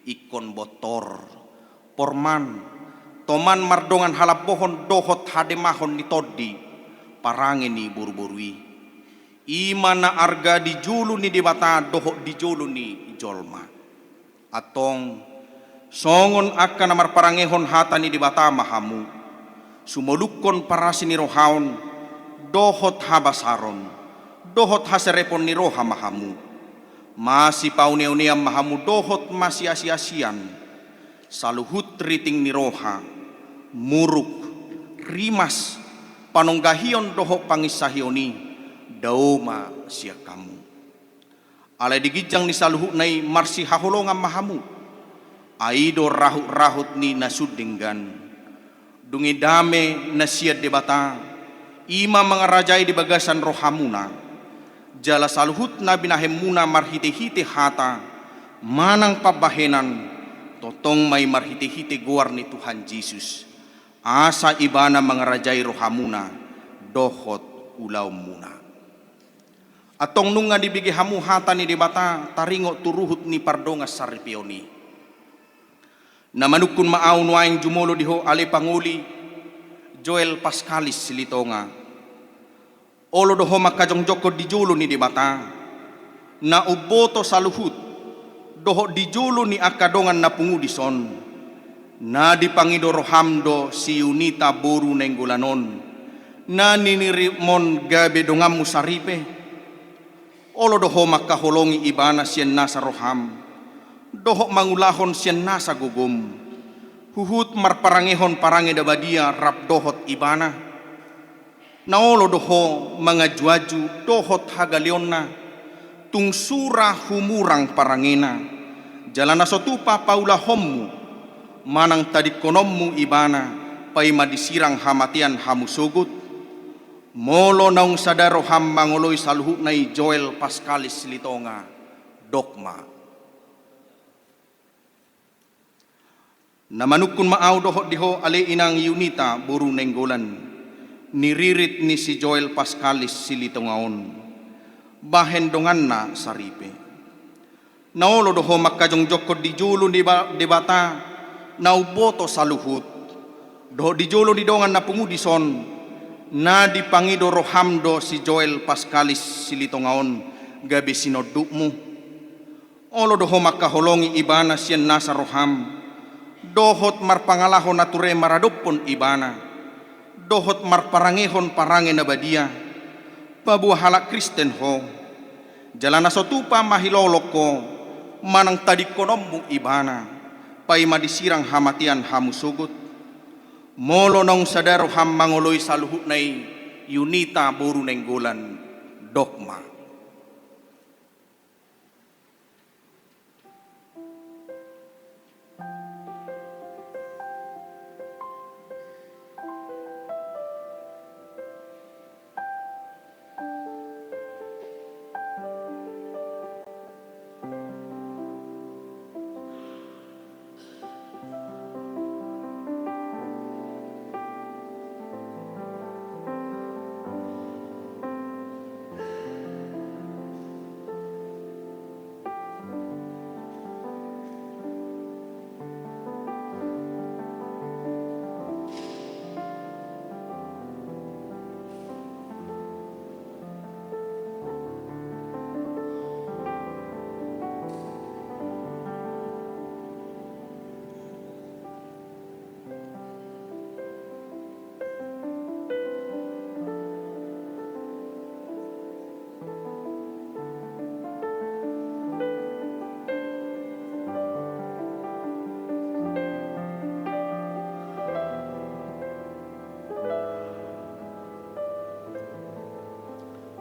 Ingkon bontor, porman, toman mardongan halambohon dohot hademahon ni tondi, parange ni boruboru i. I ma na arga di jolo ni Debata dohot di jolo ni jolma. Antong, songon angka na marparangehon hata ni Debata ma hamu, sumolukkon parasi ni rohaon, dohot habasaron, dohot haserepon ni roha ma hamu. Masipaoneonean ma hamu dohot masiasiasian, saluhut riting ni roha, muruk, rimas, panonggahion dohot panginsahion i, dao ma sian hamu. Alai di ginjang ni saluhutna i marsihaholongan ma hamu. Ai i do rahutrahut ni na sun denggan. Dung i dame na sian Debata, i ma mangarajai di bagasan rohamuna. Jala saluhut na binahenmuna marhitehite hata manang pambahenan, tongtong ma i marhitehite goar ni Tuhan Jesus. Asa Ibana mangarajai rohamuna dohot ulaonmuna. Antong nunga dibege hamu hata ni Debata taringot tu ruhut ni pardongansaripeon i. Na manungkun ma ahu nuaeng jumolo di ho ale pangoli Joel Paskalis Silitonga. Olo do ho mangkajongjongkon di jolo ni Debata, na umboto saluhut, dohot di jolo ni angka dongan na pungu dison, na dipangido roham do si Yunita boru Nainggolan on, na ninirimon gabe donganmu saripe. Olo do ho mangkaholongi ibana sian nasa roham, dohot mangulahon sian nasa gogom. Huhut marparangehon parange na badia rap dohot ibana. Na olo do ho manganju-anju dohot hagaleonna, tung sura humurang parangena, jala na so tupa paulahonmu manang tadingkononmu ibana, paima disirang hamatean hamu sogot. Molo naung sada roham mangoloi saluhutna i Joel Paskalis Silitonga, dok ma. Na manungkun ma ahu dohot di ho ale inang Yunita boru Nainggolan, niririt ni si Joel Paskalis Silitonga on, bahen donganna saripe. Na olo do ho mangkajongjongkon di jolo ni ba-, Debata na umboto saluhut, dohot di jolo ni dongan na pungu dison, na dipangido roham do si Joel Paskalis Silitonga on gabe sinondukmu. Olo do ho mangkaholongi ibana sian nasa roham, dohot marpangalaho na ture maradophon ibana, dohot marparangehon parange na badia, paboa halak Kristen ho. Jala na so tupa mahilolong ho manang tadingkononmu ibana, paima disirang hamatean hamu sogot. Molo naung sada roham mangoloi saluhutna i Yunita boru Nainggolan, dok ma.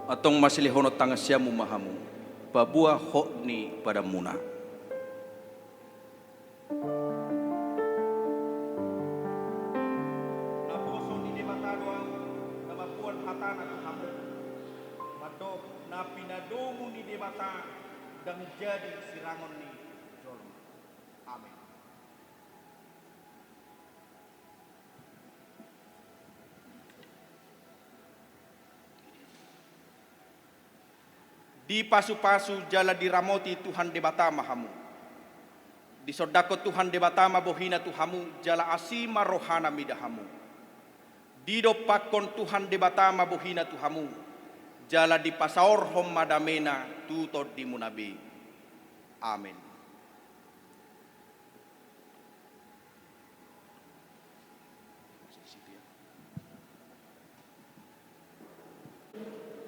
Antong masilehonon tangan siamun ma hamu, paboa hot ni padanmuna. Naposo ni Debata do ahu, na mamboan hatana tu hamu, mandok na pinadomu ni Debata ndang jadi sirangon ni jolma. Amen. Dipasupasu jala diramoti Tuhan Debata ma hamu. Disondangkon Tuhan Debata ma bohina tu hamu, jala asi ma rohana mida hamu. Didompakkon Tuhan Debata ma bohina tu hamu, jala dipasaorhon ma damena tu tondimuna be. Amen.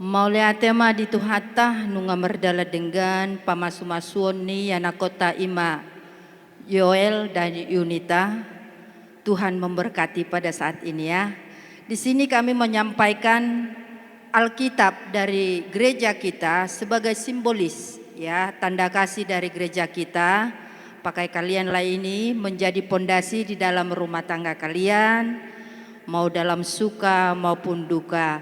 Mauliate ma di Tuhanta, nunga mardalan denggan pamasumasuon ni anakkonta i ma Yoel dan Yunita. Tuhan memberkati pada saat ini ya. Di sini kami menyampaikan Alkitab dari gereja kita sebagai simbolis, ya, tanda kasih dari gereja kita. Pakai kalianlah ini menjadi pondasi di dalam rumah tangga kalian, mau dalam suka maupun duka.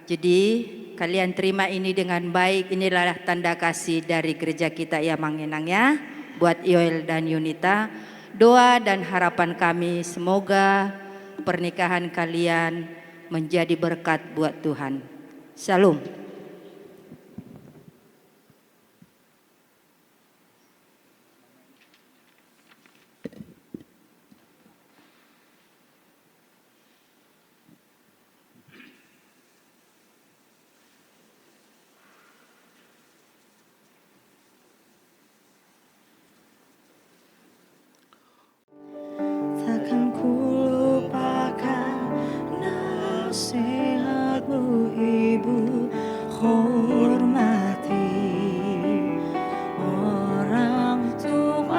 Jadi, kalian terima ini dengan baik. Inilah tanda kasih dari gereja kita ya, Mang Inang ya, buat Yoel dan Yunita. Doa dan harapan kami, semoga pernikahan kalian menjadi berkat buat Tuhan. Shalom. Takkan kulupakan nasihatmu, Ibu, hormati orang tuamu.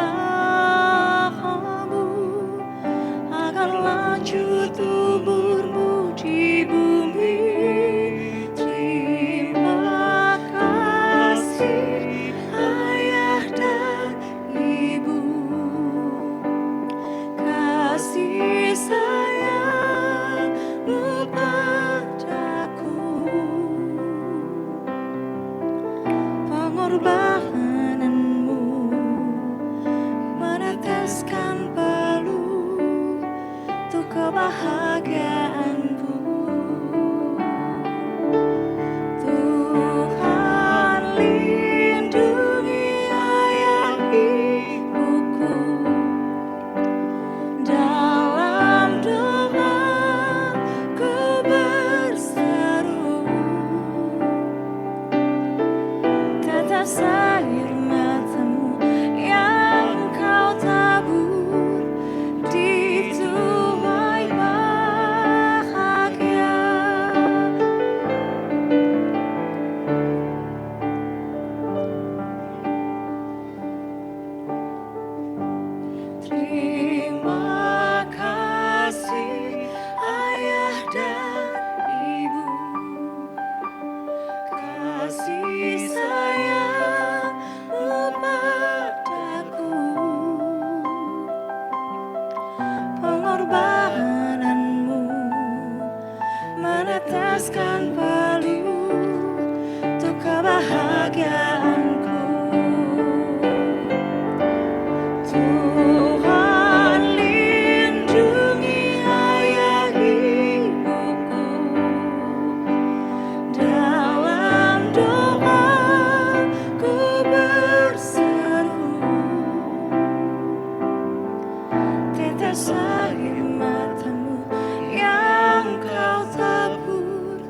Meneteskan palu untuk kebahagiaanku. Tuhan, lindungi ayah ibuku. Dalam doa ku berseru, tetes air matamu yang kau tabur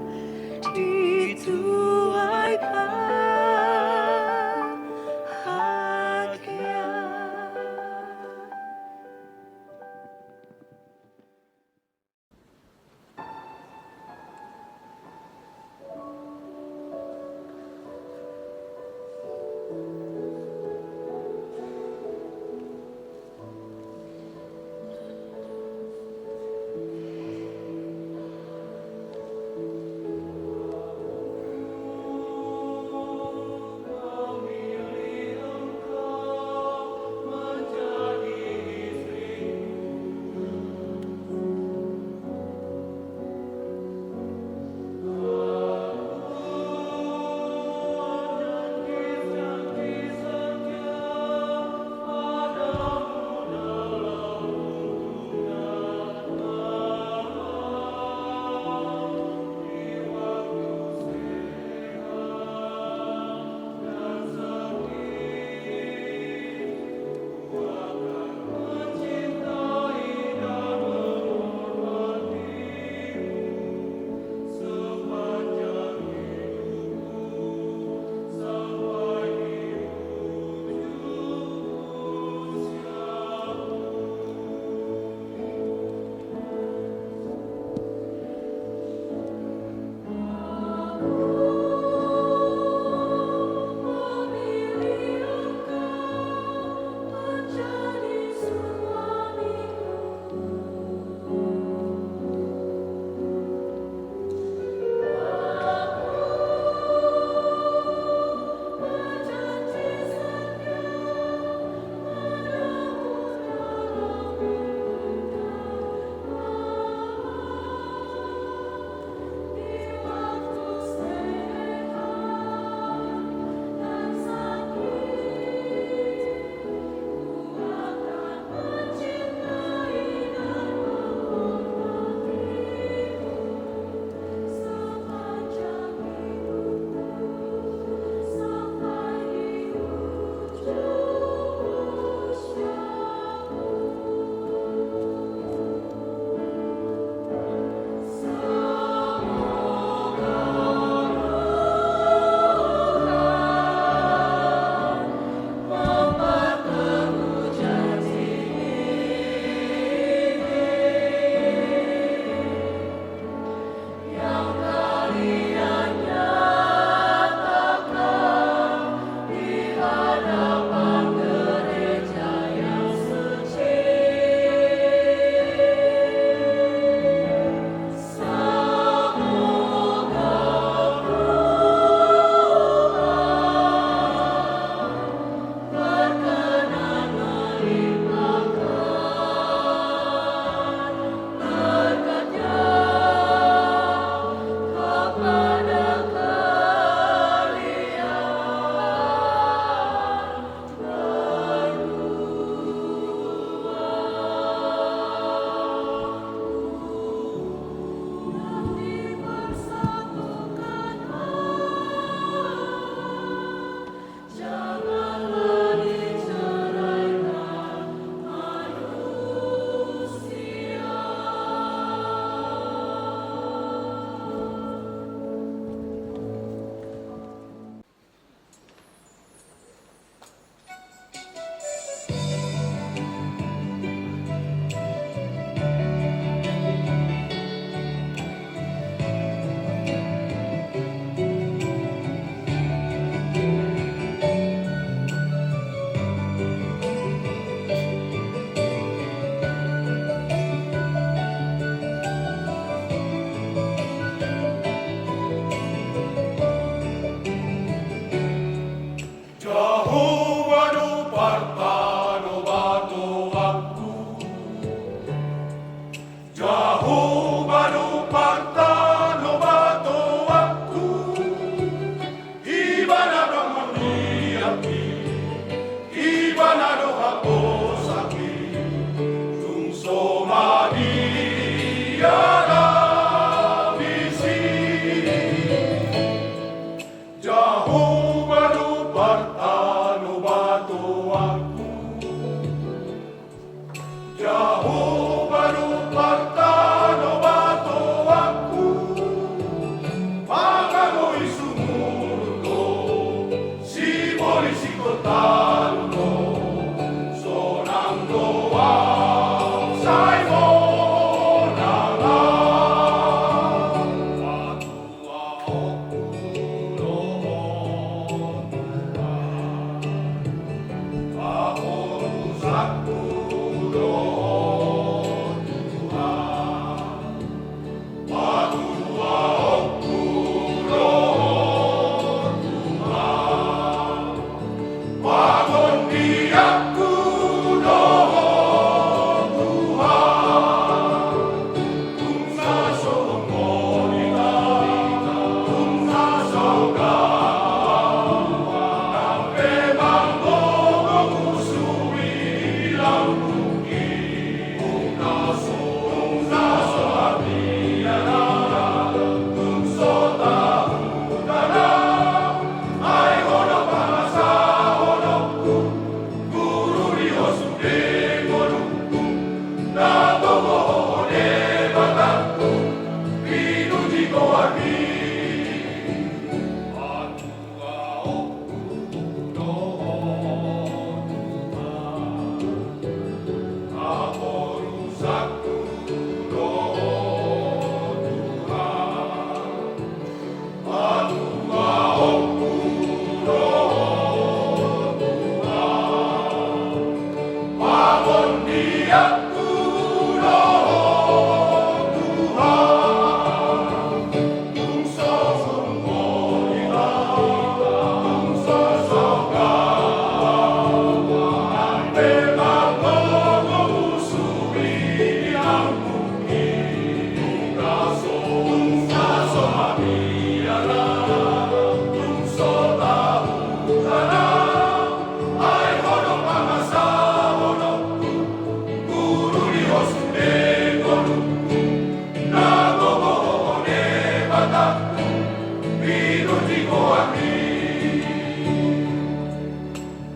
Pinuji Ho hami.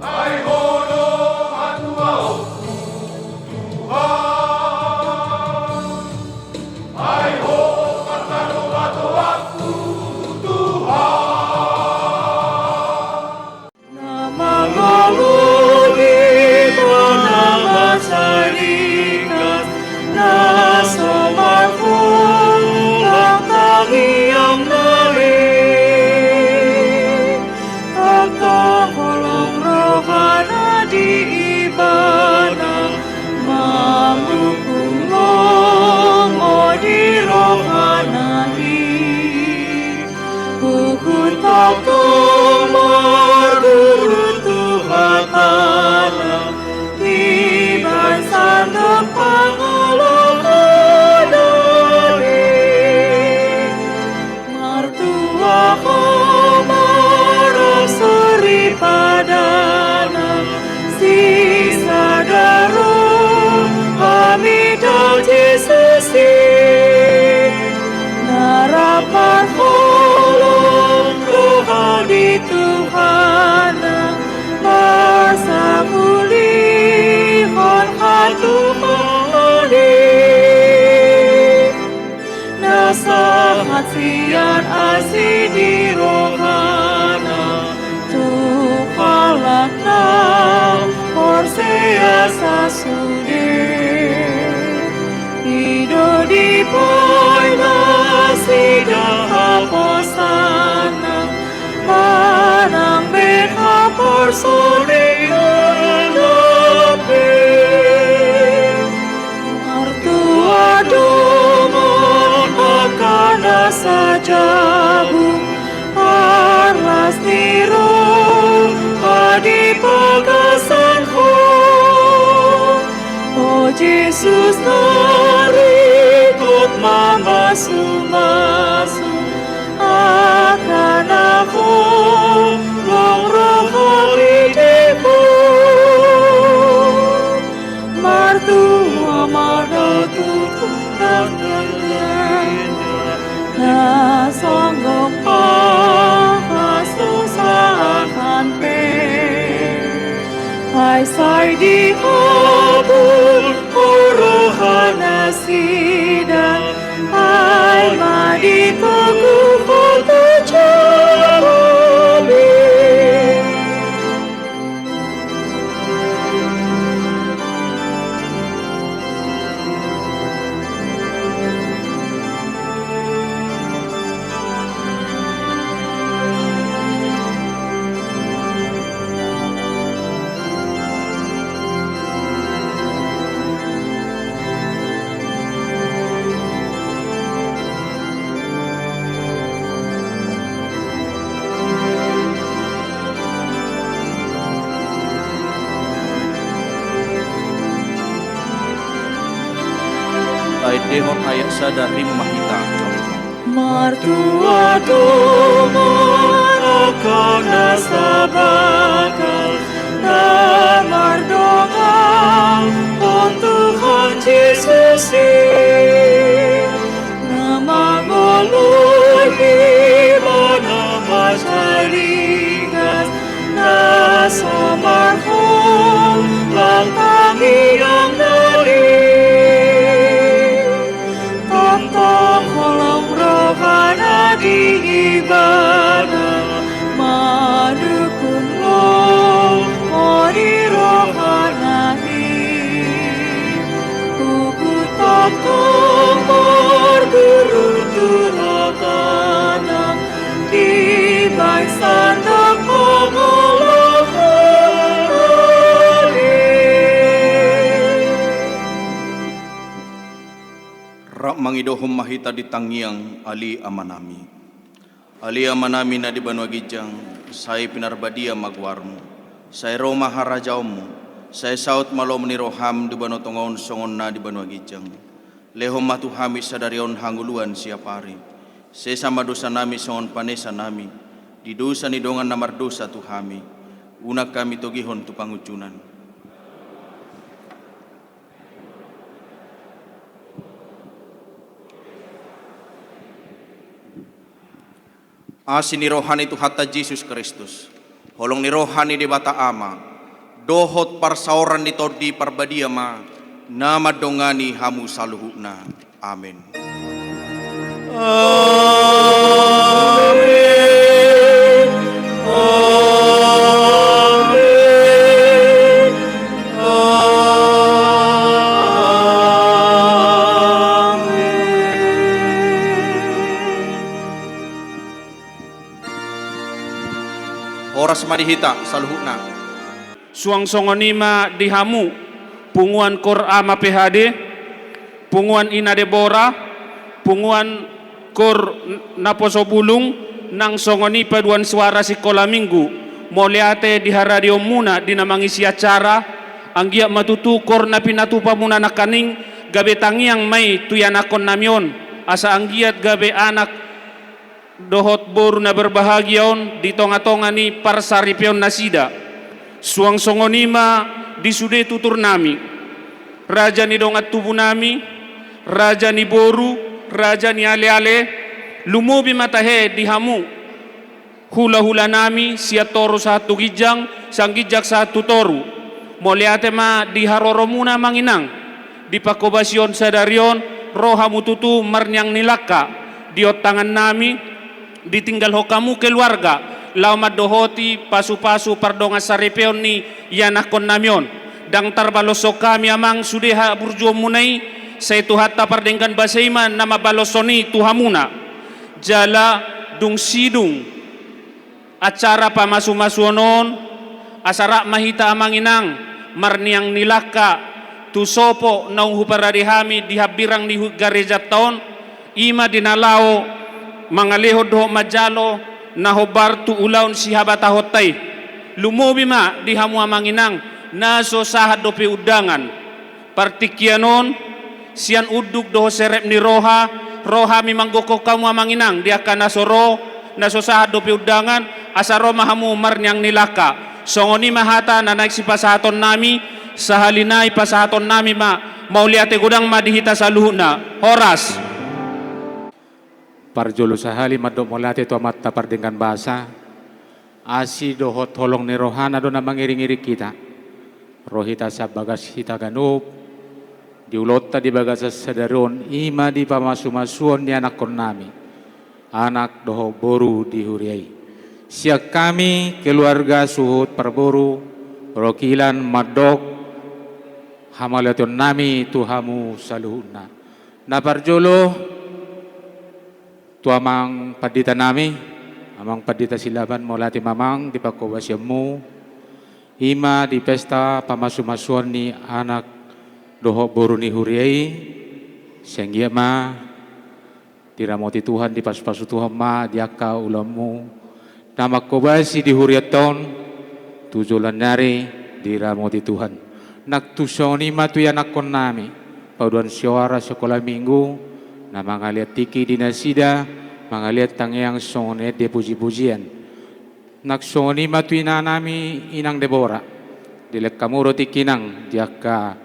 Ai Ho do hatuaonku, Tuhan. Ai Ho parhatohatoanku, Tuhan. Na mangalobi, na mansai ringgas, na so marhulak tangiang nami. Tongtong holong rohana di Ibana, mamungkun lomo di rohana i. Huhut tongtong marguru tu hatana, dibahen sandok pangalaho nami. Martua ho ma rap soripadana, sisada rohami do Jesus i. Na rap marholong roha di Tuhana, marsangulihon hatuaon i. Na sahat sian asi ni rohana tu halak na porsea sasude. I do dibahen nasida haposanna manang be haporseaon na pinartua do ma angka na sajabu, parlas ni roha di bagasan Ho. O Jesus na ringkot mamasumasu angka na holong roha di Ho. Martua ma do tutu angka na songgop pahasusaan pe. Ai sai dihabot Ho roha nasida, ai ma ditogu Ho tu joloan i. Taendehon ayat sada, rim ma hita jongjong. Martua do ma angka na sabagas na mardongan tu Tuhan Jesus i. Na mangoloi ma na mansai ringgas, na so marhulak tangiang nami. Tongtong holong rohana di Ibana, manungkun lomo di rohana i. Huhut tongtong marguru tu hatana, dibahen sandok pangalaho nami. Rap mangidohon ma hita di tangiang. Ale Amanami. Ale Amanami na di banua ginjang, sai pinarbadia ma goarmu. Sai ro ma harajaonmu. Sai saut ma lomo ni roham di banua tonga on songon na di banua ginjang. Lehon ma tu hami sadari on hangoluan siapari. Sesa ma dosanami songon panesanami di dosa ni dongan na mardosa tu hami. Unang hami togihon tu pangunjunan. Asi ni roha ni Tuhanta Jesus Kristus, holong ni roha ni Debata Ama, dohot parsaoran ni Tondi Parbadia ma na mandongani hamu saluhutna. Amen. Amen. Amen. Amen. Horas ma di hita saluhutna. Suang songon i ma di hamu, punguan Kor Ama P H D, punguan Ina Debora, punguan Kor N-, Naposo Bulung, nang songon i paduan suara sikola minggu, mauliate di haradionmuna di na mangisi acara, anggiat ma tutu Kor na pinatupamuna nangkaning, gabe tangiang ma i tu ianakkonnami on, asa anggiat gabe anak dohot boru na berbahagia on di tonga-tonga ni parsaripeon nasida. Suang songon i ma di sude tuturnami, raja ni dongan tubunami, raja ni boru, raja ni ale-ale, lumobi ma tahe di hamu hula-hulanami sian toru sahat tu ginjang, sian ginjang sahat tu toru. Mauliate ma di haroromuna amang inang, di panghobasion sadari on, ro hamu tutu marniang ni langka, di ontangannami, ditinggalhon hamu keluarga, laho mandohoti pasu-pasu pardongansaripeon ni ianakkonnami on. Ndang tarbaloshon hami amang sude haburjuonmuna i, sai Tuhanta pardenggan basa i ma na mambaloshon i tu hamuna. Jala dung sidung acara pamasu-masuon on, asa rap ma hita amang inang marniang ni langka tu sopo naung huparade hami di hambirang ni hu-, garejanta on, i ma di na laho mangalehon dohot manjalo na hombar tu ulaon sihabatahonta i. Lumobi ma di hamu amang inang na so sahat dope undangan. Partingkian on, sian unduk dohot serep ni roha, ro hami manggokhon hamu amang inang di angka na so ro, na so sahat dope undangan, asa ro ma hamu marniang ni langka. Songon i ma hata na naeng sipasahatonnami, sahali nai pasahatonnami ma, mauliate godang ma di hita saluhutna. Horas. Parjolo sahali mandok mauliate tu Amanta pardenggan basa, asi dohot holong ni rohana do na mangiring-iring hita. Ro hita sian bagas hita ganup, di ulaonta di bagasan sadari on, i ma di pamasu-masuon ni anakkonnami, anak dohot boru di huria i. Sian hami keluarga suhut parboru, rokilan mandok hamauliateonnami tu hamu saluhutna. Na parjolo, tu amang panditanami, amang pandita Silaban, mauliate ma amang di panghobasionmu, i ma di pesta pamasu-masuon ni anak dohot boru ni huria i, sai anggiat ma diramoti Tuhan, dipasu-pasu Tuhan ma di angka ulaonmu, na manghobasi di hurianta on, tu joloan ni ari diramoti Tuhan. Nang tung songon i ma tu ianakkonnami, paduan suara sikola minggu, na mangalean tingki di nasida, mangalean tangiang songon ende puji-pujian. Nang songon i ma tu inanami inang Debora, dilehon hamu do tingki inang, di angka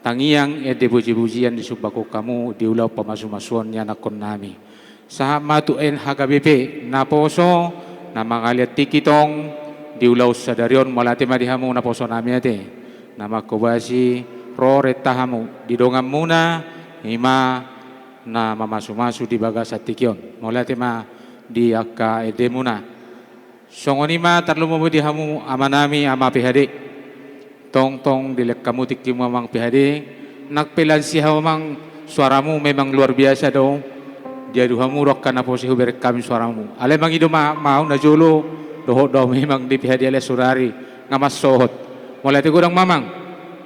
tangiang ende puji-pujian disumbanghon hamu di ulaon pamasu-masuon ni anakkonnami. Sahat ma tu N H K B P, naposo, na mangalean tingki tong, di ulaon sadari on, mauliate ma di hamu naposonami ate. Na manghobasi, ro renta hamu, di donganmuna, i ma, na mamasu-masu di bagasan tingki on. Mauliate ma, di angka endemuna. Songon i ma tarlumobi di hamu amanami ama P H D. Tongtong dilehon hamu tingkimu amang P H D. Nang pe lansia hamu amang suaramu memang luar biasa do. Diadu hamu do angka naposo hubereng hami suaramu. Alai mangido ma, ma au na jolo dohot do memang di P H D alai saudari nga mansohot. Mauliate godang ma amang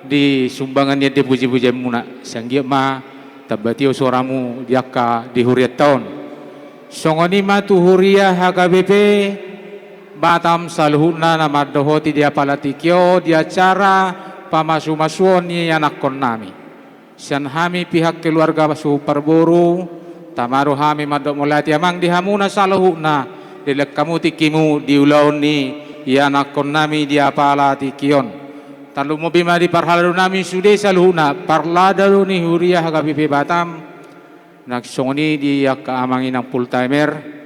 di sumbangan ni ende puji-pujianmuna. Sai anggiat ma tamba tio suaramu di angka di hurianta on. Songon i ma tu huria H K B P Batam saluhutna na mandohoti di apala tingki on di acara pamasu-masuon ni anakkonnami. Sian hami pihak keluarga suhut parboru, tama do hami mandok mauliate amang di hamuna saluhutna, dilehon hamu tingkimu di ulaon ni ianakkonnami di apala tingki on. Tarlumobi ma di parhaladonami sude saluhutna, parhalado ni huria H K B P Batam, nang songon i di angka amang inang full timer,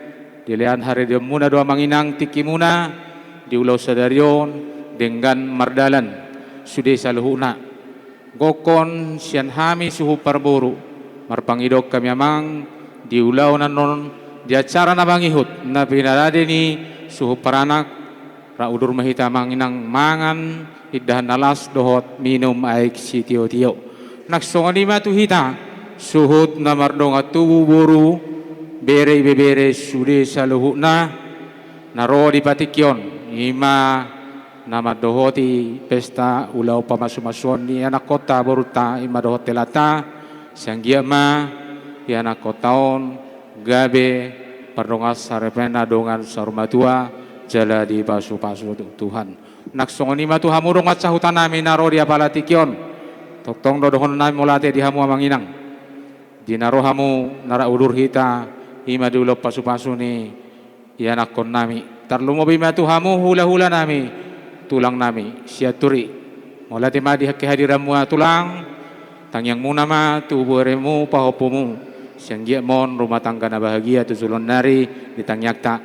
Dilean haridimuna do amang inang tingkimuna di ulaon sadari on denggan mardalan sude saluhutna. Gokhon sian hami suhut parboru, marpangido hami amang di ulaon annon, di acara na mangihut na pinarade ni suhut paranak, rap udur ma hita amang inang mangan indahan na las dohot minum aek sitiotio. Nang songon i ma tu hita suhut na mardongan tubu boru, bere ibebere sude saluhutna na ro di partingkian on, i ma na mandohoti pesta ulaon pamasumasuon ni anakkonta borunta i ma dohot helanta, sai anggiat ma ianakkonta on gabe pardongansaripeon na dongan saur matua jala dipasupasu Tuhan. Nang songon i ma tu hamu dongan sahutanami na ro di apala tingki on. Tongtong do dohononnami mauliate di hamu amang inang, di na ro hamu na rap udur hita i ma di ulaon pasupasu ni ianakkonnami. Tarlumobi ma tu hamu hulahulanami, tulangnami Sianturi. Mauliate ma di kehadiranmu tulang, tangiangmuna ma tu beremu pahompumu, sai anggiat ma on rumah tangga na bahagia tu joloan ni ari di tangiangta.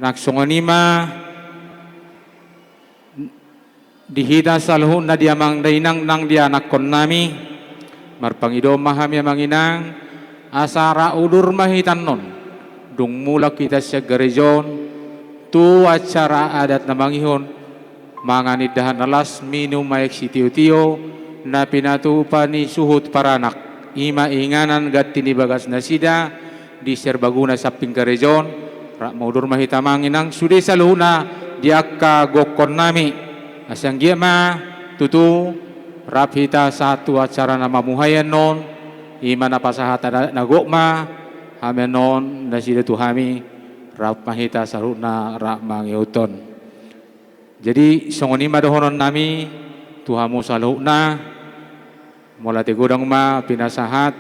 Nang songon i ma di hita saluhutna di amang dainang nang di anakkonnami. Marpangido ma hami amang inang, asa rap udur ma hita annon dung mulak hita sian gareja on tu acara adat na mangihut mangan indahan na las minum aek sitiotio na pinatupa ni suhut paranak, i ma inganan ganti ni bagas nasida di serbaguna samping gareja on. Rap ma udur ma hita amang inang sude saluhutna di angka gokhonnami, asa anggiat ma tutu rap hita sahat tu acara na mamuhai annon, i ma na pasahat adat na gok ma hami annon nasida tu hami, rap ma hita saluhutna rap mangihuthon. Jadi songon i ma dohononnami tu hamu saluhutna. Mauliate godang ma pinasahat,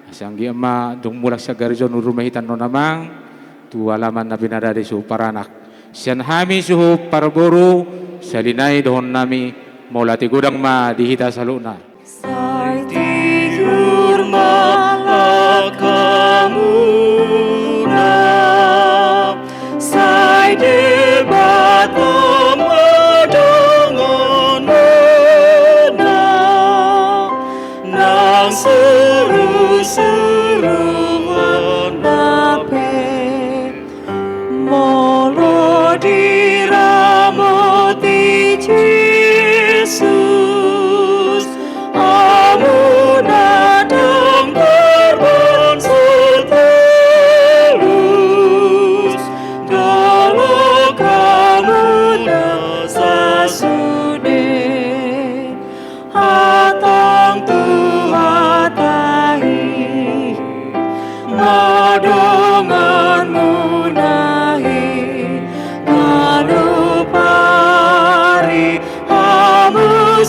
asa anggiat ma dung mulak sian gareja on udur ma hita annon amang tu alaman na pinarade suhut paranak. Sian hami suhut parboru, sahali nai dohononnami, mauliate godang ma di hita saluhutna. Sai tiur ma angka muna, sai debat ma dongan muna, nang surusuruonna pe. Molo diramoti Jesus, hamu na ndang tarbangso terus, dolok hamu na sasude. Hatang tu hata i ma dongan muna i, ganup ari hamu